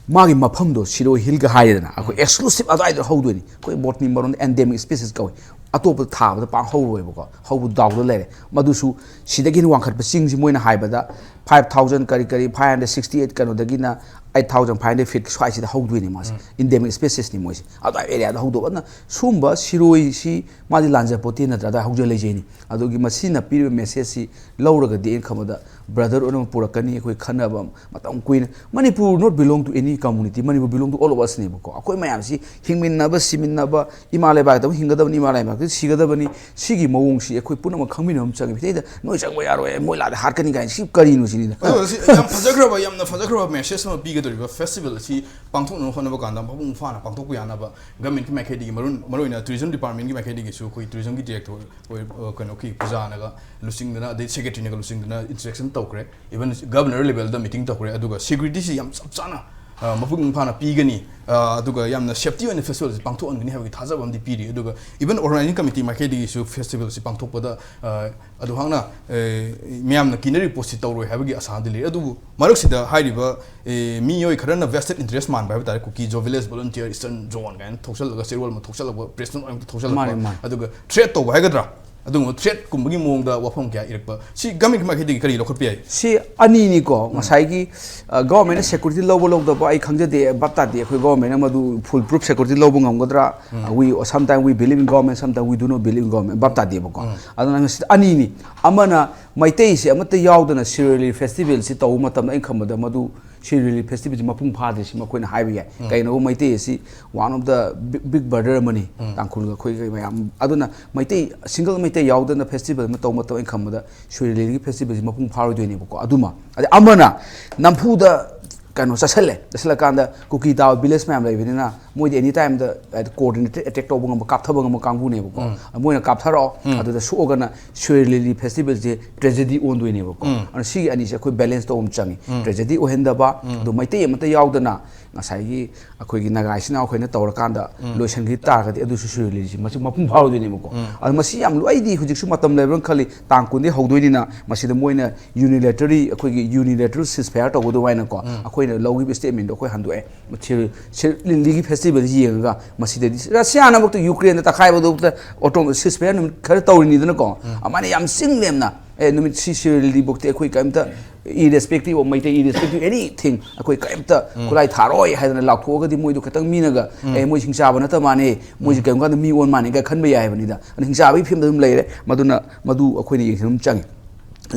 ꯃꯥꯒꯤ ꯃꯐꯝꯗꯣ ꯁꯤꯔꯣꯏ ꯍꯤꯜꯒ ꯍꯥꯏꯔꯦꯗꯅ, ꯑꯩꯈꯣꯏ ꯑꯦꯛꯁꯀ꯭ꯂꯨꯁꯤꯞ ꯑꯗꯨꯋꯥꯏꯗ ꯍꯧꯗꯣꯏꯅꯤ꯫ ꯑꯩꯈꯣꯏ ꯕꯣꯇꯅꯤ ꯃꯔꯣꯟꯗ ꯑꯦꯟꯗꯦꯃꯤꯛ ꯁ꯭ꯄꯦꯁꯤꯁ ꯀꯧꯏ꯫ ꯑꯇꯣꯞꯄ ꯊꯥꯕꯗ ꯄꯥꯛ ꯍꯧꯔꯣꯏꯕꯀꯣ, ꯍꯧꯕ ꯗꯥꯎꯗ ꯂꯩꯔꯦ꯫ ꯃꯗꯨꯁꯨ ꯁꯤꯗꯒꯤ ꯍꯦꯟꯅ ꯋꯥꯡꯈꯠꯄ ꯆꯤꯡꯁꯤ ꯃꯣꯏꯅ ꯍꯥꯏꯕꯗ five thousand ꯀꯔꯤ ꯀꯔꯤ, five hundred sixty eight ꯀꯩꯅꯣꯗꯒꯤꯅ eight thousand five hundred feet ꯁ꯭ꯋꯥꯏꯁꯤꯗ ꯍꯧꯗꯣꯏꯅꯤ ꯃꯥꯁꯦ꯫ Endemic speciesꯅꯤ ꯃꯣꯏꯁꯦ꯫ ꯑꯗꯨꯋꯥꯏ areaꯗ ꯍꯧꯗꯣꯛꯑꯅ ꯁꯨꯝꯕ ꯁꯤꯔꯣꯏꯁꯤ ꯃꯥꯗꯤ ꯂꯥꯟꯖꯄꯣꯠꯇꯦ ꯅꯠꯇ꯭ꯔꯥ? ꯑꯗꯨꯋꯥꯏ ꯍꯧꯖ ꯂꯩꯖꯩꯅꯤ꯫ ꯑꯗꯨꯒꯤ ꯃꯁꯤꯅ ꯄꯤꯔꯤꯕ messageꯁꯤ ꯂꯧꯔꯒꯗꯤ ꯑꯩꯅ ꯈꯟꯕꯗ brother ꯑꯣꯏꯅ ꯄꯨꯔꯛꯀꯅꯤ꯫ ꯑꯩꯈꯣꯏ ꯈꯟꯅꯕ ꯃꯇꯝ ꯀꯨꯏꯅ, Manipur not belong to any community, Manipur belong to all of usꯅꯦꯕꯀꯣ꯫ ꯑꯩꯈꯣꯏ ꯃꯌꯥꯝꯁꯤ ꯍꯤꯡꯃꯤꯟꯅꯕ, ꯁꯤꯃꯤꯟꯅꯕ, ꯏꯃꯥ ꯂꯩꯕꯥꯛꯇ ꯑꯃꯨꯛ ꯍꯤꯡꯒꯗꯕꯅꯤ, ꯏꯃꯥ ꯂꯩꯕꯥꯛꯇ ꯁꯤꯒꯗꯕꯅꯤ꯫ ꯁꯤꯒꯤ ꯃꯑꯣꯡꯁꯤ ꯑꯩꯈꯣꯏ ꯄꯨꯝꯅꯃꯛ ꯈꯪꯃꯤꯟꯅꯕ ꯑꯃ ꯆꯪꯉꯤ꯫ ꯃꯤꯇꯩꯗ "ꯅꯣꯏ ꯆꯪꯕ ꯌꯥꯔꯣꯏ, ꯃꯣꯏ ꯂꯥꯛꯑꯗꯤ ꯍꯥꯠꯀꯅꯤ" ꯀꯥꯏꯅ, ꯁꯤ ꯀꯔꯤꯅꯣ ꯁꯤꯅꯤꯗ꯫ ꯑꯗꯣ ꯁꯤ ꯌꯥꯝ ꯐꯖꯈ꯭ꯔꯕ, ꯌꯥꯝꯅ ꯐꯖꯈ꯭ꯔꯕ message ꯑꯃ ꯄꯤꯒꯗꯧꯔꯤꯕ festival ꯑꯁꯤ ꯄꯥꯡꯊꯣꯛꯅꯕ ꯍꯣꯠꯅꯕ ꯀꯥꯟꯗ ꯃꯄꯨꯡ ꯐꯥꯅ ꯄꯥꯡꯊꯣꯛꯄ ꯌꯥꯅꯕ governmentꯀꯤ ꯃꯥꯏꯀꯩꯗꯒꯤ, ꯃꯔꯨ-, ꯃꯔꯨꯑꯣꯏꯅ tourism departmentꯀꯤ ꯃꯥꯏꯀꯩꯗꯒꯤꯁꯨ ꯑꯩꯈꯣꯏ tourismꯒꯤ director ꯑꯣꯏ-, ꯑ, ꯀꯩꯅꯣꯒꯤ ꯄꯨꯖꯥꯅꯒ ꯂꯨꯆꯤꯡꯗꯅ, ꯑꯗꯩ secretaryꯅꯒ ꯂꯨꯆꯤꯡꯗꯅ instruction ꯇꯧꯈ꯭ꯔꯦ꯫ Even governor levelꯗ meeting ꯇꯧꯈ꯭ꯔꯦ꯫ ꯑꯗꯨꯒ securityꯁꯤ ꯌꯥꯝ ꯆꯞ ꯆꯥꯅ, ꯑ, ꯃꯄꯨꯡ ꯐꯥꯅ ꯄꯤꯒꯅꯤ, ꯑ, ꯑꯗꯨꯒ ꯌꯥꯝꯅ safety ꯑꯣꯏꯅ festivalꯁꯤ ꯄꯥꯡꯊꯣꯛꯍꯟꯒꯅꯤ ꯍꯥꯏꯕꯒꯤ ꯊꯥꯖꯕ ꯑꯃꯗꯤ ꯄꯤꯔꯤ꯫ ꯑꯗꯨꯒ even organizing committee ꯃꯥꯏꯀꯩꯗꯒꯤꯁꯨ festivalꯁꯤ ꯄꯥꯡꯊꯣꯛꯄꯗ, ꯑ, ꯑꯗꯨꯍꯥꯛꯅ, ꯑ, ꯃꯤꯌꯥꯝꯅ ꯀꯤꯅꯔꯤꯕ ꯄꯣꯠꯁꯤ ꯇꯧꯔꯣꯏ ꯍꯥꯏꯕꯒꯤ ꯑꯁꯥꯗꯤ ꯂꯩ꯫ ꯑꯗꯨꯕꯨ ꯃꯔꯛꯁꯤꯗ ꯍꯥꯏꯔꯤꯕ, ꯑ, ꯃꯤꯑꯣꯏ ꯈꯔꯅ vested interest ꯃꯥꯟꯕ ꯍꯥꯏꯕ ꯇꯥꯔꯦ, ꯀꯨꯀꯤ ꯖꯣ ꯚꯤꯂꯦꯖ ꯚꯣꯂꯨꯟꯇꯤꯌꯔ ꯏꯁꯇꯔꯟ ꯖꯣꯟ ꯀꯥꯏꯅ ꯊꯣꯛꯆꯜꯂꯒ, ꯆꯦꯔꯣꯜ ꯑꯃ ꯊꯣꯛꯆꯜꯂꯛꯄ, press note ꯑꯃ ꯊꯣꯛꯆꯜꯂꯛꯄ, ꯃꯥꯅꯦ, ꯃꯥꯅꯦ꯫ ꯑꯗꯨꯒ threat ꯇꯧꯕ ꯍꯥꯏꯒꯗ꯭ꯔꯥ, ꯑꯗꯨꯒꯨꯝꯕ threatꯀꯨꯝꯕꯒꯤ ꯃꯑꯣꯡꯗ ꯋꯥꯐꯝ ꯀꯌꯥ ꯏꯔꯛꯄ, ꯁꯤ governmentꯀꯤ ꯃꯥꯏꯀꯩꯗꯒꯤ ꯀꯔꯤ ꯂꯧꯈꯠꯄ ꯌꯥꯏ? ꯁꯤ ꯑꯅꯤꯅꯤꯀꯣ, ꯉꯁꯥꯏꯒꯤ, ꯑ, governmentꯅ security ꯂꯧꯕ ꯂꯧꯗꯕ ꯑꯩ ꯈꯪꯖꯗꯦ, ꯚꯥꯞ ꯇꯥꯗꯦ꯫ ꯑꯩꯈꯣꯏ governmentꯅ ꯃꯗꯨ full proof security ꯂꯧꯕ ꯉꯝꯒꯗ꯭ꯔꯥ? ꯎꯝ꯫ We, sometimes we believe in government, sometimes we do not believe in government, ꯚꯥꯞ ꯇꯥꯗꯦꯕꯀꯣ꯫ ꯎꯝ꯫ ꯑꯗꯨꯅ ꯉꯁꯤꯗ ꯑꯅꯤꯅꯤ꯫ ꯑꯃꯅ ꯃꯩꯇꯩꯁꯦ ꯑꯃꯠꯇ ꯌꯥꯎꯗꯅ ꯁꯤꯔꯣꯏ ꯂꯤꯂꯤ festivalꯁꯤ ꯇꯧꯕ ꯃꯇꯝꯗ ꯑꯩꯅ ꯈꯟꯕꯗ ꯃꯗꯨ ꯁꯤꯔꯣꯏ ꯂꯤꯂꯤ festivalꯁꯤ ꯃꯄꯨꯡ ꯐꯥꯗ꯭ꯔꯤ, ꯁꯤ ꯃꯈꯣꯏꯅ ꯍꯥꯏꯕ ꯌꯥꯏ꯫ ꯎꯝ꯫ ꯀꯩꯅꯣ, ꯃꯩꯇꯩ ꯑꯁꯤ one of the big, big brother ꯑꯃꯅꯤ꯫ ꯎꯝ꯫ ꯇꯥꯡꯈꯨꯜꯒ ꯑꯩꯈꯣꯏꯒ ꯃꯌꯥꯝ꯫ ꯑꯗꯨꯅ ꯃꯩꯇꯩ, single ꯃꯩꯇꯩ ꯌꯥꯎꯗꯅ festival ꯑꯃ ꯇꯧꯕ ꯃꯇꯝꯗ ꯑꯩꯅ ꯈꯟꯕꯗ ꯁꯤꯔꯣꯏ ꯂꯤꯂꯤꯒꯤ festivalꯁꯤ ꯃꯄꯨꯡ ꯐꯥꯔꯣꯏꯗꯣꯏꯅꯦꯕꯀꯣ꯫ ꯑꯗꯨꯃ꯫ ꯑꯗꯩ ꯑꯃꯅ ꯅꯝꯐꯨꯗ ꯀꯩꯅꯣ ꯆꯠꯁꯜꯂꯦ꯫ ꯆꯠꯁꯜꯂꯀꯥꯟꯗ ꯀꯨꯀꯤ ꯇꯥꯕ village ꯃꯌꯥꯝ ꯂꯩꯕꯅꯤꯅ ꯃꯣꯏꯗꯤ any timeꯗ, ꯍꯥꯏꯗꯤ, coordinated attack ꯇꯧꯕ ꯉꯝꯕ, ꯀꯥꯞꯊꯕ ꯉꯝꯕ ꯀꯥꯡꯕꯨꯅꯦꯕꯀꯣ꯫ ꯎꯝ꯫ ꯃꯣꯏꯅ ꯀꯥꯞꯊꯔꯛꯑꯣ, ꯎꯝ꯫ ꯑꯗꯨꯗ ꯁꯣꯛꯑꯒꯅ ꯁꯤꯔꯣꯏ ꯂꯤꯂꯤ festivalꯁꯦ tragedy ꯑꯣꯟꯗꯣꯏꯅꯦꯕꯀꯣ꯫ ꯎꯝ꯫ ꯑꯗꯨꯅ ꯁꯤꯒꯤ ꯑꯅꯤꯁꯦ ꯑꯩꯈꯣꯏ balance ꯇꯧꯕ ꯑꯃ ꯆꯪꯉꯤ꯫ ꯎꯝ꯫ Tragedy ꯑꯣꯏꯍꯟꯗꯕ, ꯎꯝ꯫ ꯑꯗꯣ ꯃꯩꯇꯩ ꯑꯃꯠꯇ ꯌꯥꯎꯗꯅ ꯉꯁꯥꯏꯒꯤ ꯑꯩꯈꯣꯏꯒꯤ ꯅꯥꯒꯥ ꯏꯆꯤꯟ ꯏꯅꯥꯎꯈꯩꯅ ꯇꯧꯔꯀꯥꯟꯗ ꯎꯝ꯫ ꯂꯣꯏꯁꯤꯟꯈꯤ ꯇꯥꯔꯒꯗꯤ ꯑꯗꯨꯁꯨ ꯁꯤꯔꯣꯏ ꯂꯤꯂꯤꯁꯤ ꯃꯁꯤ ꯃꯄꯨꯡ ꯐꯥꯔꯣꯏꯗꯣꯏꯅꯦꯕꯀꯣ꯫ ꯎꯝ꯫ ꯑꯗꯣ ꯃꯁꯤ ꯌꯥꯝ ꯂꯨ-, ꯑꯩꯗꯤ ꯍꯧꯖꯤꯛꯁꯨ ꯃꯇꯝ ꯂꯩꯕ꯭ꯔꯥ ꯈꯜꯂꯤ, ꯇꯥꯡ ꯀꯨꯟꯗꯒꯤ ꯍꯧꯗꯣꯏꯅꯤꯅ ꯃꯁꯤꯗ ꯃꯣꯏꯅ unilaterally, ꯑꯩꯈꯣꯏꯒꯤ unilateral ceasefire ꯇꯧꯕ ꯑꯗꯨꯃꯥꯏꯅꯀꯣ, ꯎꯝ꯫ ꯑꯩꯈꯣꯏꯅ ꯂꯧꯈꯤꯕ statementꯗꯣ ꯑꯩꯈꯣꯏ ꯍꯟꯗꯣꯛꯑꯦ꯫ ꯁꯤꯔꯣꯏ-, ꯁꯤꯔꯣꯏ ꯂꯤꯂꯤꯒꯤ festival ꯌꯦꯡꯉꯒ ꯃꯁꯤꯗꯗꯤ ꯔꯁꯤꯌꯥꯅꯃꯛꯇ ꯌꯨꯀ꯭ꯔꯦꯟꯗ ꯇꯛꯈꯥꯏꯕꯗꯨꯗ ꯑꯣꯇꯣ ꯁꯤꯁ ꯐꯌꯥꯔ ꯅꯨꯃꯤꯠ ꯈꯔ ꯇꯧꯔꯤꯅꯤꯗꯅꯀꯣ꯫ ꯑꯃꯅ ꯌꯥꯝ ꯆꯤꯡ ꯂꯦꯝꯅ, "ꯑꯦ, ꯅꯨꯃꯤꯠ ꯁꯤ ꯁꯤꯔꯤꯜꯗꯤꯐꯥꯎꯇꯤ ꯑꯩꯈꯣꯏ ꯀꯔꯤꯝꯇ irrespective of Meitei, irrespective anything, ꯑꯩꯈꯣꯏ ꯀꯔꯤꯝꯇ ꯈꯨꯠꯂꯥꯏ ꯊꯥꯔꯣꯏ" ꯍꯥꯏꯗꯅ ꯂꯥꯎꯊꯣꯛꯑꯒꯗꯤ ꯃꯣꯏꯗꯣ ꯈꯤꯇꯪ ꯃꯤꯅꯒ, "ꯑꯦ, ꯃꯣꯏ ꯍꯤꯡꯆꯥꯕ ꯅꯠꯇ ꯃꯥꯅꯦ, ꯃꯣꯏꯁꯦ ꯀꯔꯤꯒꯨꯝꯕ ꯀꯥꯟꯗ ꯃꯤ ꯑꯣꯟ ꯃꯥꯅꯦꯒ" ꯈꯟꯕ ꯌꯥꯏ ꯍꯥꯏꯕꯅꯤꯗ꯫ ꯑꯗꯨꯅ ꯍꯤꯡꯆꯥꯕꯒꯤ ꯐꯤꯕꯝꯗ ꯑꯗꯨꯝ ꯂꯩꯔꯦ꯫ ꯃꯗꯨꯅ, ꯃꯗꯨ ꯑꯩꯈꯣꯏꯅ ꯌꯦꯡꯁꯤꯟꯕ ꯑꯃ ꯆꯪꯉꯤ꯫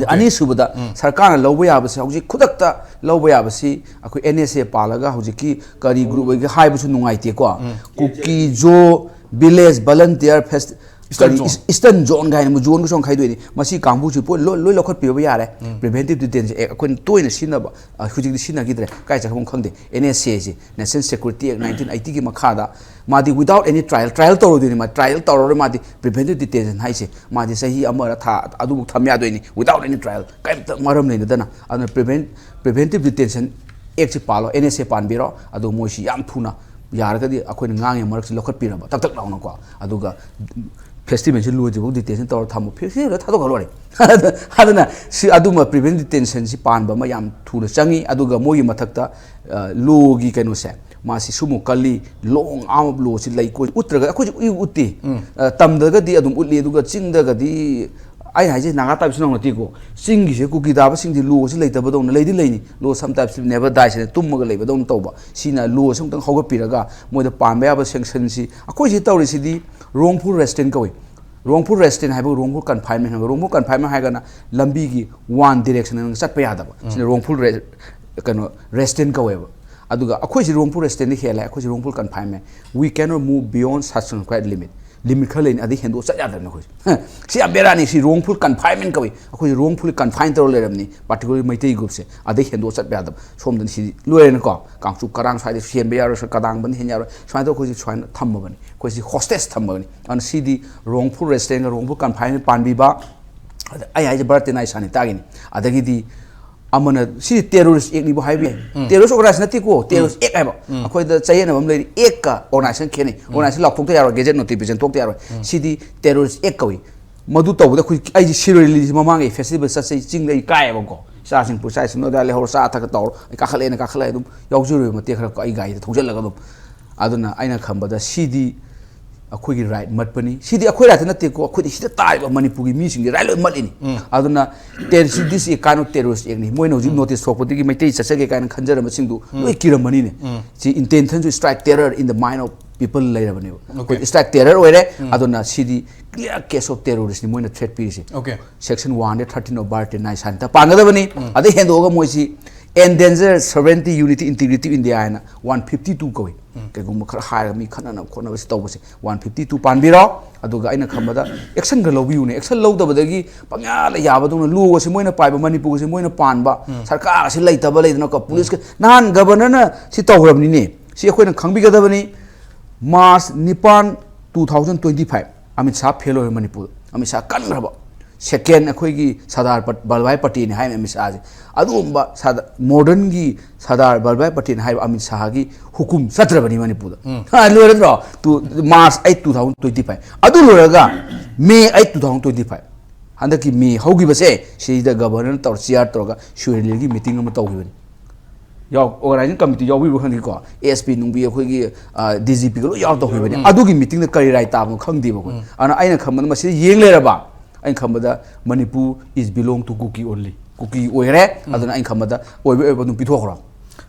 ꯑꯅꯤꯁꯨꯕꯗ, ꯁꯔꯀꯥꯔꯅ ꯂꯧꯕ ꯌꯥꯕꯁꯦ, ꯍꯧꯖꯤꯛ ꯈꯨꯗꯛꯇ ꯂꯧꯕ ꯌꯥꯕꯁꯤ, ꯑꯩꯈꯣꯏ ꯑꯦꯟ ꯑꯦꯁ ꯑꯦ ꯄꯥꯜꯂꯒ ꯍꯧꯖꯤꯛꯀꯤ ꯀꯔꯤ ꯒ꯭ꯔꯨꯞ ꯑꯣꯏꯒꯦ ꯍꯥꯏꯕꯁꯨ ꯅꯨꯡꯉꯥꯏꯇꯦꯀꯣ꯫ ꯀꯨꯀꯤ ꯖꯣ ꯚꯤꯂꯦꯖ ꯚꯂꯟꯇꯤꯌꯔ ꯐꯦꯁ-, Eastern ꯀꯔꯤ, Zone꯫ ꯏꯁ-, Eastern Zone ꯀꯥꯏꯅ ꯑꯃꯨꯛ ꯖꯣꯟꯒꯁꯨ ꯑꯃꯨꯛ ꯈꯥꯏꯗꯣꯛꯏꯅꯤ꯫ ꯃꯁꯤ ꯀꯥꯡꯕꯨꯁꯤ ꯄꯣꯠ ꯂꯣꯏ, ꯂꯣꯏ ꯂꯧꯈꯠꯄꯤꯕ ꯌꯥꯔꯦ꯫ Preventive Detention Act ꯑꯩꯈꯣꯏꯅ ꯇꯣꯏꯅ ꯁꯤꯖꯤꯟꯅꯕ, ꯑ, ꯍꯧꯖꯤꯛꯇꯤ ꯁꯤꯖꯤꯟꯅꯈꯤꯗ꯭ꯔꯦ, ꯀꯥꯏ ꯆꯠꯈ꯭ꯔꯕꯅꯣ ꯈꯪꯗꯦ꯫ ꯑꯦꯟ ꯑꯦꯁ ꯑꯦꯁꯤ, National Security Act nineteen eighty ꯒꯤ ꯃꯈꯥꯗ ꯃꯥꯗꯤ without any trial, trial ꯇꯧꯔꯣꯏꯗꯣꯏꯅꯤ, ꯃꯥ trial ꯇꯧꯔꯔꯣꯏ, ꯃꯥꯗꯤ preventive detention ꯍꯥꯏꯁꯦ, ꯃꯥꯗꯤ ꯆꯍꯤ ꯑꯃꯔ ꯊꯥ ꯑꯗꯨꯕꯨ ꯊꯝ ꯌꯥꯗꯣꯏꯅꯤ, without any trial, ꯀꯔꯤꯝꯇ ꯃꯔꯝ ꯂꯩꯅꯗꯅ꯫ ꯑꯗꯨꯅ prevent-, Preventive Detention Act ꯁꯤ ꯄꯥꯜꯂꯣ, ꯑꯦꯟ ꯑꯦꯁ ꯑꯦ ꯄꯥꯟꯕꯤꯔꯣ, ꯑꯗꯨ ꯃꯣꯏꯁꯤ ꯌꯥꯝ ꯊꯨꯅ ꯌꯥꯔꯒꯗꯤ ꯑꯩꯈꯣꯏꯅ ꯉꯥꯡꯉꯤ ꯃꯔꯛꯁꯤ ꯂꯧꯈꯠꯄꯤꯔꯕ ꯇꯛ ꯇꯛ ꯂꯥꯎꯅꯀꯣ, ꯑꯗꯨꯒ festival ꯁꯤ ꯂꯣꯏꯗ꯭ꯔꯤꯐꯥꯎ detention ꯇꯧꯔ ꯊꯝꯃꯣ, festival ꯂꯣꯏꯔ ꯊꯥꯗꯣꯛꯈ꯭ꯔ ꯂꯣꯏꯔꯦ꯫ ꯑꯗꯨꯅ ꯁꯤ ꯑꯗꯨꯝꯕ preventive detention ꯁꯤ ꯄꯥꯟꯕ ꯑꯃ ꯌꯥꯝ ꯊꯨꯅ ꯆꯪꯉꯤ꯫ ꯑꯗꯨꯒ ꯃꯣꯏꯒꯤ ꯃꯊꯛꯇ, ꯑ, law ꯒꯤ ꯀꯩꯅꯣꯁꯦ, ꯃꯥꯁꯤ ꯁꯨꯃꯨꯛ ꯀꯜꯂꯤ, long arm of law ꯁꯤ ꯂꯩ, ꯀꯣ-, ꯎꯠꯇ꯭ꯔꯒ ꯑꯩꯈꯣꯏꯁꯨ ꯎꯏ ꯎꯠꯇꯦ꯫ ꯑ, ꯇꯝꯗ꯭ꯔꯒꯗꯤ ꯑꯗꯨꯝ ꯎꯠꯂꯤ, ꯑꯗꯨꯒ ꯆꯤꯡꯗꯒꯗꯤ, ꯑꯩꯅ ꯍꯥꯏꯁꯦ ꯅꯥꯒꯥ ꯇꯥꯏꯞꯁꯨ ꯅꯧ ꯅꯠꯇꯦꯀꯣ, ꯆꯤꯡꯒꯤꯁꯦ ꯀꯨꯀꯤ ꯇꯥꯕꯁꯤꯡꯗꯤ law ꯁꯤ ꯂꯩꯇꯕꯗꯧꯅ, ꯂꯩꯗꯤ ꯂꯩꯅꯤ, law sometimes never dies ꯍꯥꯏꯅ ꯇꯨꯝꯃꯒ ꯂꯩꯕꯗꯧꯅ ꯇꯧꯕ꯫ ꯁꯤꯅ law ꯁꯤ ꯑꯃꯨꯛꯇꯪ ꯍꯧꯒꯠꯄꯤꯔꯒ ꯃꯣꯏꯗ ꯄꯥꯟꯕ ꯌꯥꯕ sanction ꯁꯤ, ꯑꯩꯈꯣꯏ ꯁꯤ ꯇꯧꯔꯤꯁꯤꯗꯤ wrongful restraint ꯀꯧꯏ꯫ Wrongful restraint ꯍꯥꯏꯕ wrongful confinement ꯍꯥꯏꯕ, wrongful confinement ꯍꯥꯏꯔꯒꯅ ꯂꯝꯕꯤꯒꯤ one direction ꯆꯠꯄ ꯌꯥꯗꯕ, ꯁꯤꯅ wrongful re-, ꯀꯩꯅꯣ, restraint ꯀꯧꯋꯦꯕ꯫ ꯑꯗꯨꯒ ꯑꯩꯈꯣꯏꯁꯤ wrongful restraint ꯗꯤ ꯍꯦꯜꯂꯦ, ꯑꯩꯈꯣꯏꯁꯤ wrongful confinement, we cannot move beyond such prescribed limit, limit ꯈꯔ ꯂꯩꯅꯤ, ꯑꯗꯩ ꯍꯦꯟꯗꯣꯛ ꯆꯠ ꯌꯥꯗꯕꯅꯤ ꯑꯩꯈꯣꯏꯁꯦ꯫ ꯁꯤ ꯌꯥꯝ ꯕꯦꯔꯥꯅꯤ, ꯁꯤ wrongful confinement ꯀꯧꯏ꯫ ꯑꯩꯈꯣꯏꯁꯤ wrongfully confine ꯇꯧꯔ ꯂꯩꯔꯕꯅꯤ, particularly ꯃꯩꯇꯩ group ꯁꯦ, ꯑꯗꯩ ꯍꯦꯟꯗꯣꯛ ꯆꯠꯄ ꯌꯥꯗꯕ꯫ ꯁꯣꯝꯗꯅ ꯁꯤ ꯂꯣꯏꯔꯦꯅꯀꯣ, ꯀꯥꯡꯆꯨꯞ ꯀꯔꯥꯡ ꯁ꯭ꯋꯥꯏꯗꯁꯨ ꯍꯦꯟꯕ ꯌꯥꯔꯣꯏ, ꯀꯗꯥꯡꯕꯅ ꯍꯦꯟ ꯌꯥꯔꯣꯏ, ꯁꯨꯃꯥꯏꯅ ꯇꯧꯔ ꯑꯩꯈꯣꯏꯁꯤ ꯁꯨꯃꯥꯏꯅ ꯊꯝꯃꯕꯅꯤ, ꯑꯩꯈꯣꯏꯁꯤ hostage ꯊꯝꯃꯕꯅꯤ꯫ ꯑꯗꯨꯅ ꯁꯤꯗꯤ wrongful restraint ꯒ wrongful confinement ꯄꯥꯟꯕꯤꯕ, ꯑꯗ ꯑꯩ ꯍꯥꯏꯁꯦ ꯚꯥꯔꯠꯇꯤ ꯅꯥꯏ ꯁꯥꯅꯤꯇꯥꯒꯤꯅꯤ꯫ ꯑꯗꯒꯤꯗꯤ ꯑꯃꯅ ꯁꯤ terrorist act ꯅꯤꯕꯨ ꯍꯥꯏꯕ ꯌꯥꯏ꯫ Terrorist organization ꯅꯠꯇꯦꯀꯣ, terrorist act ꯍꯥꯏꯕ꯫ ꯑꯩꯈꯣꯏꯗ ꯆꯌꯦꯠꯅꯕ ꯑꯃ ꯂꯩꯔꯤ, act ꯀ organization ꯈꯦꯠꯅꯩ꯫ Organization ꯂꯥꯎꯊꯣꯛꯇ ꯌꯥꯔꯣꯏ, gazette notification ꯊꯣꯛꯇ ꯌꯥꯔꯣꯏ꯫ ꯁꯤꯗꯤ terrorist act ꯀꯧꯏ꯫ ꯃꯗꯨ ꯇꯧꯕꯗ ꯑꯩꯈꯣꯏ, ꯑꯩꯁꯦ ꯁꯤꯔꯣꯏ ꯂꯤꯂꯤꯁꯦ ꯃꯃꯥꯡꯒꯤ festival ꯆꯠꯁꯦ ꯆꯤꯡꯗ ꯑꯩ ꯀꯥꯏꯌꯦꯕꯀꯣ꯫ ꯏꯆꯥꯁꯤꯡ ꯄꯨ-, ꯏꯆꯥꯁꯤꯡꯗꯣ ꯑꯗꯨꯋꯥꯏ ꯂꯩꯍꯧꯔ ꯆꯥ ꯊꯛꯀ ꯇꯧꯔ ꯑꯩ ꯀꯥꯈꯠꯂꯛꯑꯦꯅ ꯀꯥꯈꯠꯂꯛꯑꯦ ꯑꯗꯨꯝ ꯌꯥꯎꯖꯔꯨꯏ ꯃꯇꯦꯛ ꯈꯔ ꯀꯣ, ꯑꯩ ꯒꯥꯔꯤꯗ ꯊꯧꯖꯤꯜꯂꯒ ꯑꯗꯨꯝ꯫ ꯑꯗꯨꯅ ꯑꯩꯅ ꯈꯟꯕꯗ ꯁꯤꯗꯤ ꯑꯩꯈꯣꯏꯒꯤ ꯔꯥꯏꯠ ꯃꯠꯄꯅꯤ꯫ ꯁꯤꯗꯤ ꯑꯩꯈꯣꯏ ꯔꯥꯏꯠꯇ ꯅꯠꯇꯦꯀꯣ, ꯑꯩꯈꯣꯏꯗꯤ ꯁꯤꯗ ꯇꯥꯔꯤꯕ ꯃꯅꯤꯄꯨꯔꯒꯤ ꯃꯤꯁꯤꯡꯒꯤ ꯔꯥꯏꯠ ꯂꯣꯏ ꯃꯠꯂꯤꯅꯤ꯫ ꯑꯗꯨꯅ there is this a kind of terrorist ꯑꯦꯛꯅꯤ꯫ ꯃꯣꯏꯅ ꯍꯧꯖꯤꯛ ꯅꯣꯇꯤꯁ ꯊꯣꯛꯄꯗꯒꯤ ꯃꯩꯇꯩ ꯆꯠꯆꯒꯦ ꯀꯥꯏꯅ ꯈꯟꯖꯔꯝꯕꯁꯤꯡꯗꯨ ꯂꯣꯏ ꯀꯤꯔꯝꯃꯅꯤꯅꯦ꯫ ꯁꯤ ꯏꯟꯇꯦꯟꯁꯟꯁꯨ strike terror in the mind of people ꯂꯩꯔꯕꯅꯦꯕ꯫ ꯑꯩꯈꯣꯏ ꯏꯁꯇ꯭ꯔꯥꯏꯛ ꯇꯦꯔꯔ ꯑꯣꯏꯔꯦ꯫ ꯑꯗꯨꯅ ꯁꯤꯗꯤ ꯀ꯭ꯂꯤꯌꯥꯔ ꯀꯦꯁ ꯑꯣꯐ ꯇꯦꯔꯣꯔꯤꯁ꯭ꯠꯅꯤ ꯃꯣꯏꯅ ꯊ꯭ꯔꯦꯠ ꯄꯤꯔꯤꯁꯦ꯫ Okay. Section one hundred thirteen of Bharat Nine ꯁꯥꯟꯇ ꯄꯥꯟꯒꯗꯕꯅꯤ꯫ ꯑꯗꯩ ꯍꯦꯟꯗꯣꯛꯑꯒ ꯃꯣꯏꯁꯤ Endanger Sovereignty, Unity, Integrity of India ꯍꯥꯏꯅ one fifty two ꯀꯧꯏ꯫ ꯀꯩꯒꯨꯝꯕ ꯈꯔ ꯍꯥꯏꯔꯒ ꯃꯤ ꯈꯠꯅꯅꯕ ꯈꯣꯠꯅꯕꯁꯤ ꯇꯧꯕꯁꯦ one fifty two ꯄꯥꯟꯕꯤꯔꯣ꯫ ꯑꯗꯨꯒ ꯑꯩꯅ ꯈꯟꯕꯗ ꯑꯦꯛꯁꯟ ꯈꯔ ꯂꯧꯕꯤꯌꯨꯅꯦ꯫ ꯑꯦꯛꯁꯟ ꯂꯧꯗꯕꯗꯒꯤ ꯄꯪꯌꯥꯗ ꯌꯥꯕꯗꯧꯅ ꯂꯣ ꯑꯁꯤ ꯃꯣꯏꯅ ꯄꯥꯏꯕ, ꯃꯅꯤꯄꯨꯔ ꯑꯁꯤ ꯃꯣꯏꯅ ꯄꯥꯟꯕ, ꯁꯔꯀꯥꯔ ꯑꯁꯤ ꯂꯩꯇꯕ ꯂꯩꯗꯅꯀꯣ, ꯄꯨꯂꯤꯁꯀ ꯅꯍꯥꯟ ꯒꯕꯔꯅꯔꯅ ꯁꯤ ꯇꯧꯈ꯭ꯔꯕꯅꯤꯅꯦ꯫ ꯁꯤ ꯑꯩꯈꯣꯏꯅ ꯈꯪꯕꯤꯒꯗꯕꯅꯤ꯫ March ꯅꯤꯄꯥꯟ, two thousand twenty five Amit Shah fail ꯑꯣꯏꯔꯦ ꯃꯅꯤꯄꯨꯔꯗ꯫ ꯑꯃꯤꯠ ꯁꯥꯍ ꯀꯟꯈ꯭ꯔꯕ꯫ ꯁꯦꯀꯦꯟ ꯑꯩꯈꯣꯏꯒꯤ ꯁꯔꯗꯥꯔ ꯄꯠ-, ꯚꯜꯚꯥꯏ ꯄꯇꯦꯜꯅꯤ ꯍꯥꯏꯔꯤꯕ ꯑꯃꯤꯠ ꯁꯥꯍꯁꯦ꯫ ꯑꯗꯨꯒꯨꯝꯕ ꯁꯔꯗꯥ-, ꯃꯣꯗꯔꯟꯒꯤ ꯁꯔꯗꯥꯔ ꯚꯜꯚꯥꯏ ꯄꯇꯦꯜ ꯍꯥꯏꯔꯤꯕ ꯑꯃꯤꯠ ꯁꯥꯍꯒꯤ ꯍꯨꯀꯨꯝ ꯆꯠꯇ꯭ꯔꯕꯅꯤ ꯃꯅꯤꯄꯨꯔꯗ꯫ ꯍꯥ, ꯂꯣꯏꯔꯗ꯭ꯔꯣ? To March eight, two thousand twenty five꯫ ꯑꯗꯨ ꯂꯣꯏꯔꯒ May eight, two thousand twenty five, ꯍꯟꯗꯛꯀꯤ ꯃꯦ ꯍꯧꯈꯤꯕꯁꯦ ꯁꯤꯗ ꯒꯕꯔꯅꯔ ꯇꯧꯔ ꯆꯤꯌꯥꯔ ꯇꯧꯔꯒ ꯁꯨꯔꯦꯂꯤꯌꯔꯒꯤ ꯃꯤꯇꯤꯡ ꯑꯃ ꯇꯧꯈꯤꯕꯅꯤ꯫ ꯌꯥꯎ-, ꯑꯣꯔꯒꯅꯥꯏꯖꯤꯡ ꯀꯃꯤꯇꯤ ꯌꯥꯎꯕꯤꯕ꯭ꯔꯣ ꯈꯪꯗꯦꯀꯣ, ꯑꯦꯁ ꯄꯤ ꯅꯨꯡꯕꯤ ꯑꯩꯈꯣꯏꯒꯤ, ꯑ, ꯗꯤ ꯖꯤ ꯄꯤꯒ ꯂꯣꯏ ꯌꯥꯎꯔ ꯇꯧꯈꯤꯕꯅꯤ꯫ ꯑꯗꯨꯒꯤ ꯃꯤꯇꯤꯡꯗ ꯀꯔꯤ ꯔꯥꯏ ꯇꯥꯕꯅꯣ ꯈꯪꯗꯦꯕ ꯑꯩꯈꯣꯏ꯫ ꯑꯗꯨꯅ ꯑꯩꯅ ꯈꯟꯕꯗ ꯃꯁꯤꯗ ꯌꯦꯡ ꯂꯩꯔꯕ, ꯑꯩꯅ ꯈꯟꯕꯗ Manipur is belong to Kuki only, ꯀꯨꯀꯤ ꯑꯣꯏꯔꯦ꯫ ꯑꯗꯨꯅ ꯑꯩꯅ ꯈꯟꯕꯗ ꯑꯣꯏꯕ ꯑꯣꯏꯕ ꯑꯗꯨꯝ ꯄꯤꯊꯣꯛꯈ꯭ꯔꯣ꯫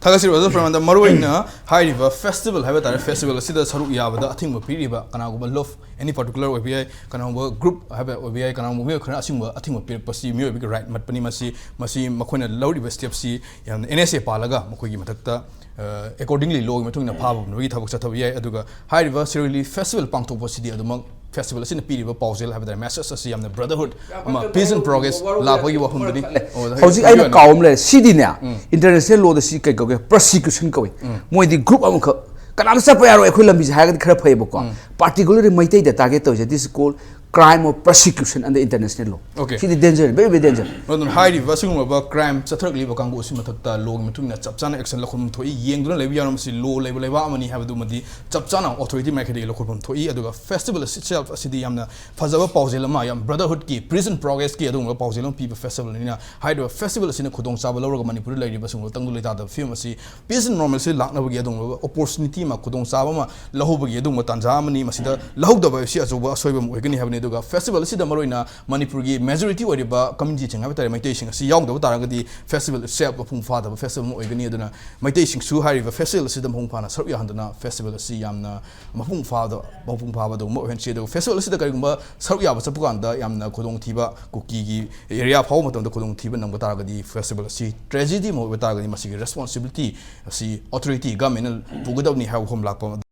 ꯊꯥꯒꯠꯆꯔꯤ ꯑꯣꯖꯥ ꯄ꯭ꯔꯃꯥꯟꯗ꯫ ꯃꯔꯨꯑꯣꯏꯅ ꯍꯥꯏꯔꯤꯕ ꯐꯦꯁꯇꯤꯚꯦꯜ ꯍꯥꯏꯕ ꯇꯥꯔꯦ, ꯐꯦꯁꯇꯤꯚꯦꯜ ꯑꯁꯤꯗ ꯁꯔꯨꯛ ꯌꯥꯕꯗ ꯑꯊꯤꯡꯕ ꯄꯤꯔꯤꯕ ꯀꯅꯥꯒꯨꯝꯕ ꯂꯣꯐ, ꯑꯦꯅꯤ ꯄꯥꯔꯇꯤꯀꯨꯂꯔ ꯑꯣꯏꯕ ꯌꯥꯏ, ꯀꯅꯥꯒꯨꯝꯕ ꯒ꯭ꯔꯨꯞ ꯍꯥꯏꯕ ꯑꯣꯏꯕ ꯌꯥꯏ, ꯀꯅꯥꯒꯨꯝꯕ ꯃꯤꯑꯣꯏ ꯈꯔꯅ ꯑꯁꯤꯒꯨꯝꯕ ꯑꯊꯤꯡꯕ ꯄꯤꯔꯛꯄꯁꯤ ꯃꯤꯑꯣꯏꯕꯒꯤ ꯔꯥꯏꯠ ꯃꯠꯄꯅꯤ꯫ ꯃꯁꯤ, ꯃꯁꯤ ꯃꯈꯣꯏꯅ ꯂꯧꯔꯤꯕ ꯁ꯭ꯇꯦꯞꯁꯤ ꯌꯥꯝꯅ ꯑꯦꯟ ꯑꯦꯁ ꯑꯦ ꯄꯥꯜꯂꯒ ꯃꯈꯣꯏꯒꯤ ꯃꯊꯛꯇ, ꯑ, accordingly ꯂꯣꯒꯤ ꯃꯇꯨꯡ ꯏꯟꯅ ꯐꯥꯕ ꯄꯨꯅꯕꯒꯤ ꯊꯕꯛ ꯆꯠꯊꯕ ꯌꯥꯏ꯫ ꯑꯗꯨꯒ ꯍꯥꯏꯔꯤꯕ ꯁꯤꯔꯣꯏ ꯂꯤꯂꯤ ꯐꯦꯁꯇꯤꯚꯦꯜ ꯄꯥꯡꯊꯣꯛꯄꯁꯤꯗꯤ ꯑꯗꯨꯃꯛ ꯐꯦꯁꯇꯤꯚꯦꯜ ꯑꯁꯤꯅ ꯄꯤꯔꯤꯕ ꯄꯥꯎꯖꯦꯜ ꯍꯥꯏꯕ ꯇꯥꯔꯦ, ꯃꯦꯁꯦꯖ ꯑꯁꯤ ꯌꯥꯝꯅ brotherhood ꯑꯃ, peace and progress ꯂꯥꯛꯄꯒꯤ ꯋꯥꯐꯝꯗꯨꯅꯤ꯫ ꯑꯣ, ꯍꯧꯖꯤꯛ ꯑꯩꯅ ꯑꯣꯏꯅ ꯀꯥꯎ ꯑꯃ ꯂꯩꯔꯦ꯫ ꯁꯤꯗꯤꯅꯦ, ꯏꯟꯇꯔꯅꯦꯁꯅꯦꯜ ꯂꯣꯗ ꯁꯤ ꯀꯩ ꯀꯧꯒꯦ? ꯄ꯭ꯔꯣꯁꯤꯀ꯭ꯌꯨꯁꯟ ꯀꯧꯏ꯫ ꯃꯣꯏꯗꯤ ꯒ꯭ꯔꯨꯞ ꯑꯃꯈꯛ ꯀꯅꯥꯝꯇ ꯆꯠꯄ ꯌꯥꯔꯣꯏ ꯑꯩꯈꯣꯏ ꯂꯝꯕꯤꯁꯦ ꯍꯥꯏꯔꯒꯗꯤ ꯈꯔ ꯐꯩꯌꯦꯕꯀꯣ꯫ ꯄꯥꯔꯇꯤꯀꯨꯂꯔꯂꯤ ꯃꯩꯇꯩꯗ ꯇꯥꯔꯒꯦꯠ ꯇꯧꯔꯤꯁꯦ, this is called crime of persecution under international law. Okay. ꯁꯤꯗꯤ danger, very, very danger. ꯑꯗꯨꯅ ꯍꯥꯏꯔꯤꯕ ꯑꯁꯤꯒꯨꯝꯂꯕ ꯀ꯭ꯔꯥꯏꯝ ꯆꯠꯊꯔꯛꯂꯤꯕ ꯀꯥꯡꯕꯨ ꯑꯁꯤ ꯃꯊꯛꯇ ꯂꯣꯒꯤ ꯃꯇꯨꯡ ꯏꯟꯅ ꯆꯞ ꯆꯥꯅ ꯑꯦꯛꯁꯟ ꯂꯧꯈꯠꯐꯝ ꯊꯣꯛꯏ꯫ ꯌꯦꯡꯗꯨꯅ ꯂꯩꯕ ꯌꯥꯔꯣꯏ꯫ ꯃꯁꯤ ꯂꯣ ꯂꯩꯕ ꯂꯩꯕꯥꯛ ꯑꯃꯅꯤ ꯍꯥꯏꯕꯗꯨꯃꯗꯤ ꯆꯞ ꯆꯥꯅ ꯑꯣꯊꯣꯔꯤꯇꯤ ꯃꯥꯏꯀꯩꯗꯒꯤ ꯂꯧꯈꯠꯐꯝ ꯊꯣꯛꯏ꯫ ꯑꯗꯨꯒ ꯐꯦꯁꯇꯤꯚꯦꯜ ꯑꯁꯤ itself ꯑꯁꯤꯗꯤ ꯌꯥꯝꯅ ꯐꯖꯕ ꯄꯥꯎꯖꯦꯜ ꯑꯃ, ꯌꯥꯝ ꯕ꯭ꯔꯗꯔꯍꯨꯗꯀꯤ, ꯄ꯭ꯔꯤꯖꯟ ꯄ꯭ꯔꯣꯒ꯭ꯔꯦꯁꯀꯤ ꯑꯗꯨꯒꯨꯝꯕ ꯄꯥꯎꯖꯦꯜ ꯑꯃ ꯄꯤꯕ ꯐꯦꯁꯇꯤꯚꯦꯜꯅꯤꯅ ꯍꯥꯏꯔꯤꯕ ꯐꯦꯁꯇꯤꯚꯦꯜ ꯑꯁꯤꯅ ꯈꯨꯗꯣꯡꯆꯥꯕ ꯂꯧꯔꯒ ꯃꯅꯤꯄꯨꯔꯗ ꯂꯩꯔꯤꯕ ꯑꯁꯤꯒꯨꯝꯕ ꯇꯪꯗꯨ ꯂꯩꯇꯥꯗꯕ ꯐꯤꯕꯝ ꯑꯁꯤ peace and normalcy ꯂꯥꯛꯅꯕꯒꯤ ꯑꯗꯨꯒꯨꯝꯂꯕ ꯑꯣꯄꯣꯔꯆꯨꯅꯤꯇꯤ ꯑꯃ, ꯈꯨꯗꯣꯡꯆꯥꯕ ꯑꯃ ꯂꯧꯍꯧꯕꯒꯤ ꯑꯗꯨꯒꯨꯝꯕ ꯇꯥꯟꯖꯥ ꯑꯃꯅꯤ꯫ ꯃꯁꯤꯗ ꯂꯧꯍꯧꯗꯕ ꯍꯥꯏꯕꯁꯤ ꯑꯆꯧꯕ ꯑꯁꯣꯏꯕ ꯑꯃ ꯑꯣꯏꯒꯅꯤ ꯍꯥꯏꯕꯅꯤ꯫ ꯑꯗꯨꯒ ꯐꯦꯁꯇꯤꯚꯦꯜ ꯑꯁꯤꯗ ꯃꯔꯨꯑꯣꯏꯅ ꯃꯅꯤꯄꯨꯔꯒꯤ ꯃꯦꯖꯣꯔꯤꯇꯤ ꯑꯣꯏꯔꯤꯕ ꯀꯝꯌꯨꯅꯤꯇꯤꯁꯤꯡ ꯍꯥꯏꯕ ꯇꯥꯔꯦ, ꯃꯩꯇꯩꯁꯤꯡ ꯑꯁꯤ ꯌꯥꯎꯗꯕ ꯇꯥꯔꯒꯗꯤ ꯐꯦꯁꯇꯤꯚꯦꯜ itself ꯃꯄꯨꯡ ꯐꯥꯗꯕ ꯐꯦꯁꯇꯤꯚꯦꯜ ꯑꯃ ꯑꯣꯏꯒꯅꯤ꯫ ꯑꯗꯨꯅ ꯃꯩꯇꯩꯁꯤꯡꯁꯨ ꯍꯥꯏꯔꯤꯕ ꯐꯦꯁꯇꯤꯚꯦꯜ ꯑꯁꯤꯗ ꯃꯄꯨꯡ ꯐꯥꯅ ꯁꯔꯨꯛ ꯌꯥꯍꯟꯗꯨꯅ ꯐꯦꯁꯇꯤꯚꯦꯜ ꯑꯁꯤ ꯌꯥꯝꯅ ꯃꯄꯨꯡ ꯐꯥꯕꯗ, ꯃꯄꯨꯡ ꯐꯥꯕ ꯑꯗꯨꯒꯨꯝꯕ ꯑꯣꯏꯍꯟꯁꯤ꯫ ꯑꯗꯨꯒ ꯐꯦꯁꯇꯤꯚꯦꯜ ꯑꯁꯤꯗ ꯀꯔꯤꯒꯨꯝꯕ ꯁꯔꯨꯛ ꯌꯥꯕ ꯆꯠꯄ ꯀꯥꯟꯗ ꯌꯥꯝꯅ ꯈꯨꯗꯣꯡꯊꯤꯕ, ꯀꯨꯀꯤꯒꯤ ꯑꯦꯔꯤꯌꯥ ꯐꯥꯎꯕ ꯃꯇꯝꯗ ꯈꯨꯗꯣꯡꯊꯤꯕ ꯅꯪꯕ ꯇꯥꯔꯒꯗꯤ ꯐꯦꯁꯇꯤꯚꯦꯜ ꯑꯁꯤ ꯇ꯭ꯔꯦꯖꯦꯗꯤ ꯑꯃ ꯑꯣꯏꯕ ꯇꯥꯔꯒꯗꯤ ꯃꯁꯤꯒꯤ ꯔꯦꯁꯄꯣꯟꯁꯤꯕꯤꯂꯤꯇꯤ ꯑꯁꯤ ꯑꯣꯊꯣꯔꯤꯇꯤ, ꯒꯃꯦꯟꯅ ꯄꯨꯒꯗꯕꯅꯤ ꯍꯥꯏꯕ ꯋꯥꯐꯝ ꯂꯥꯛꯄ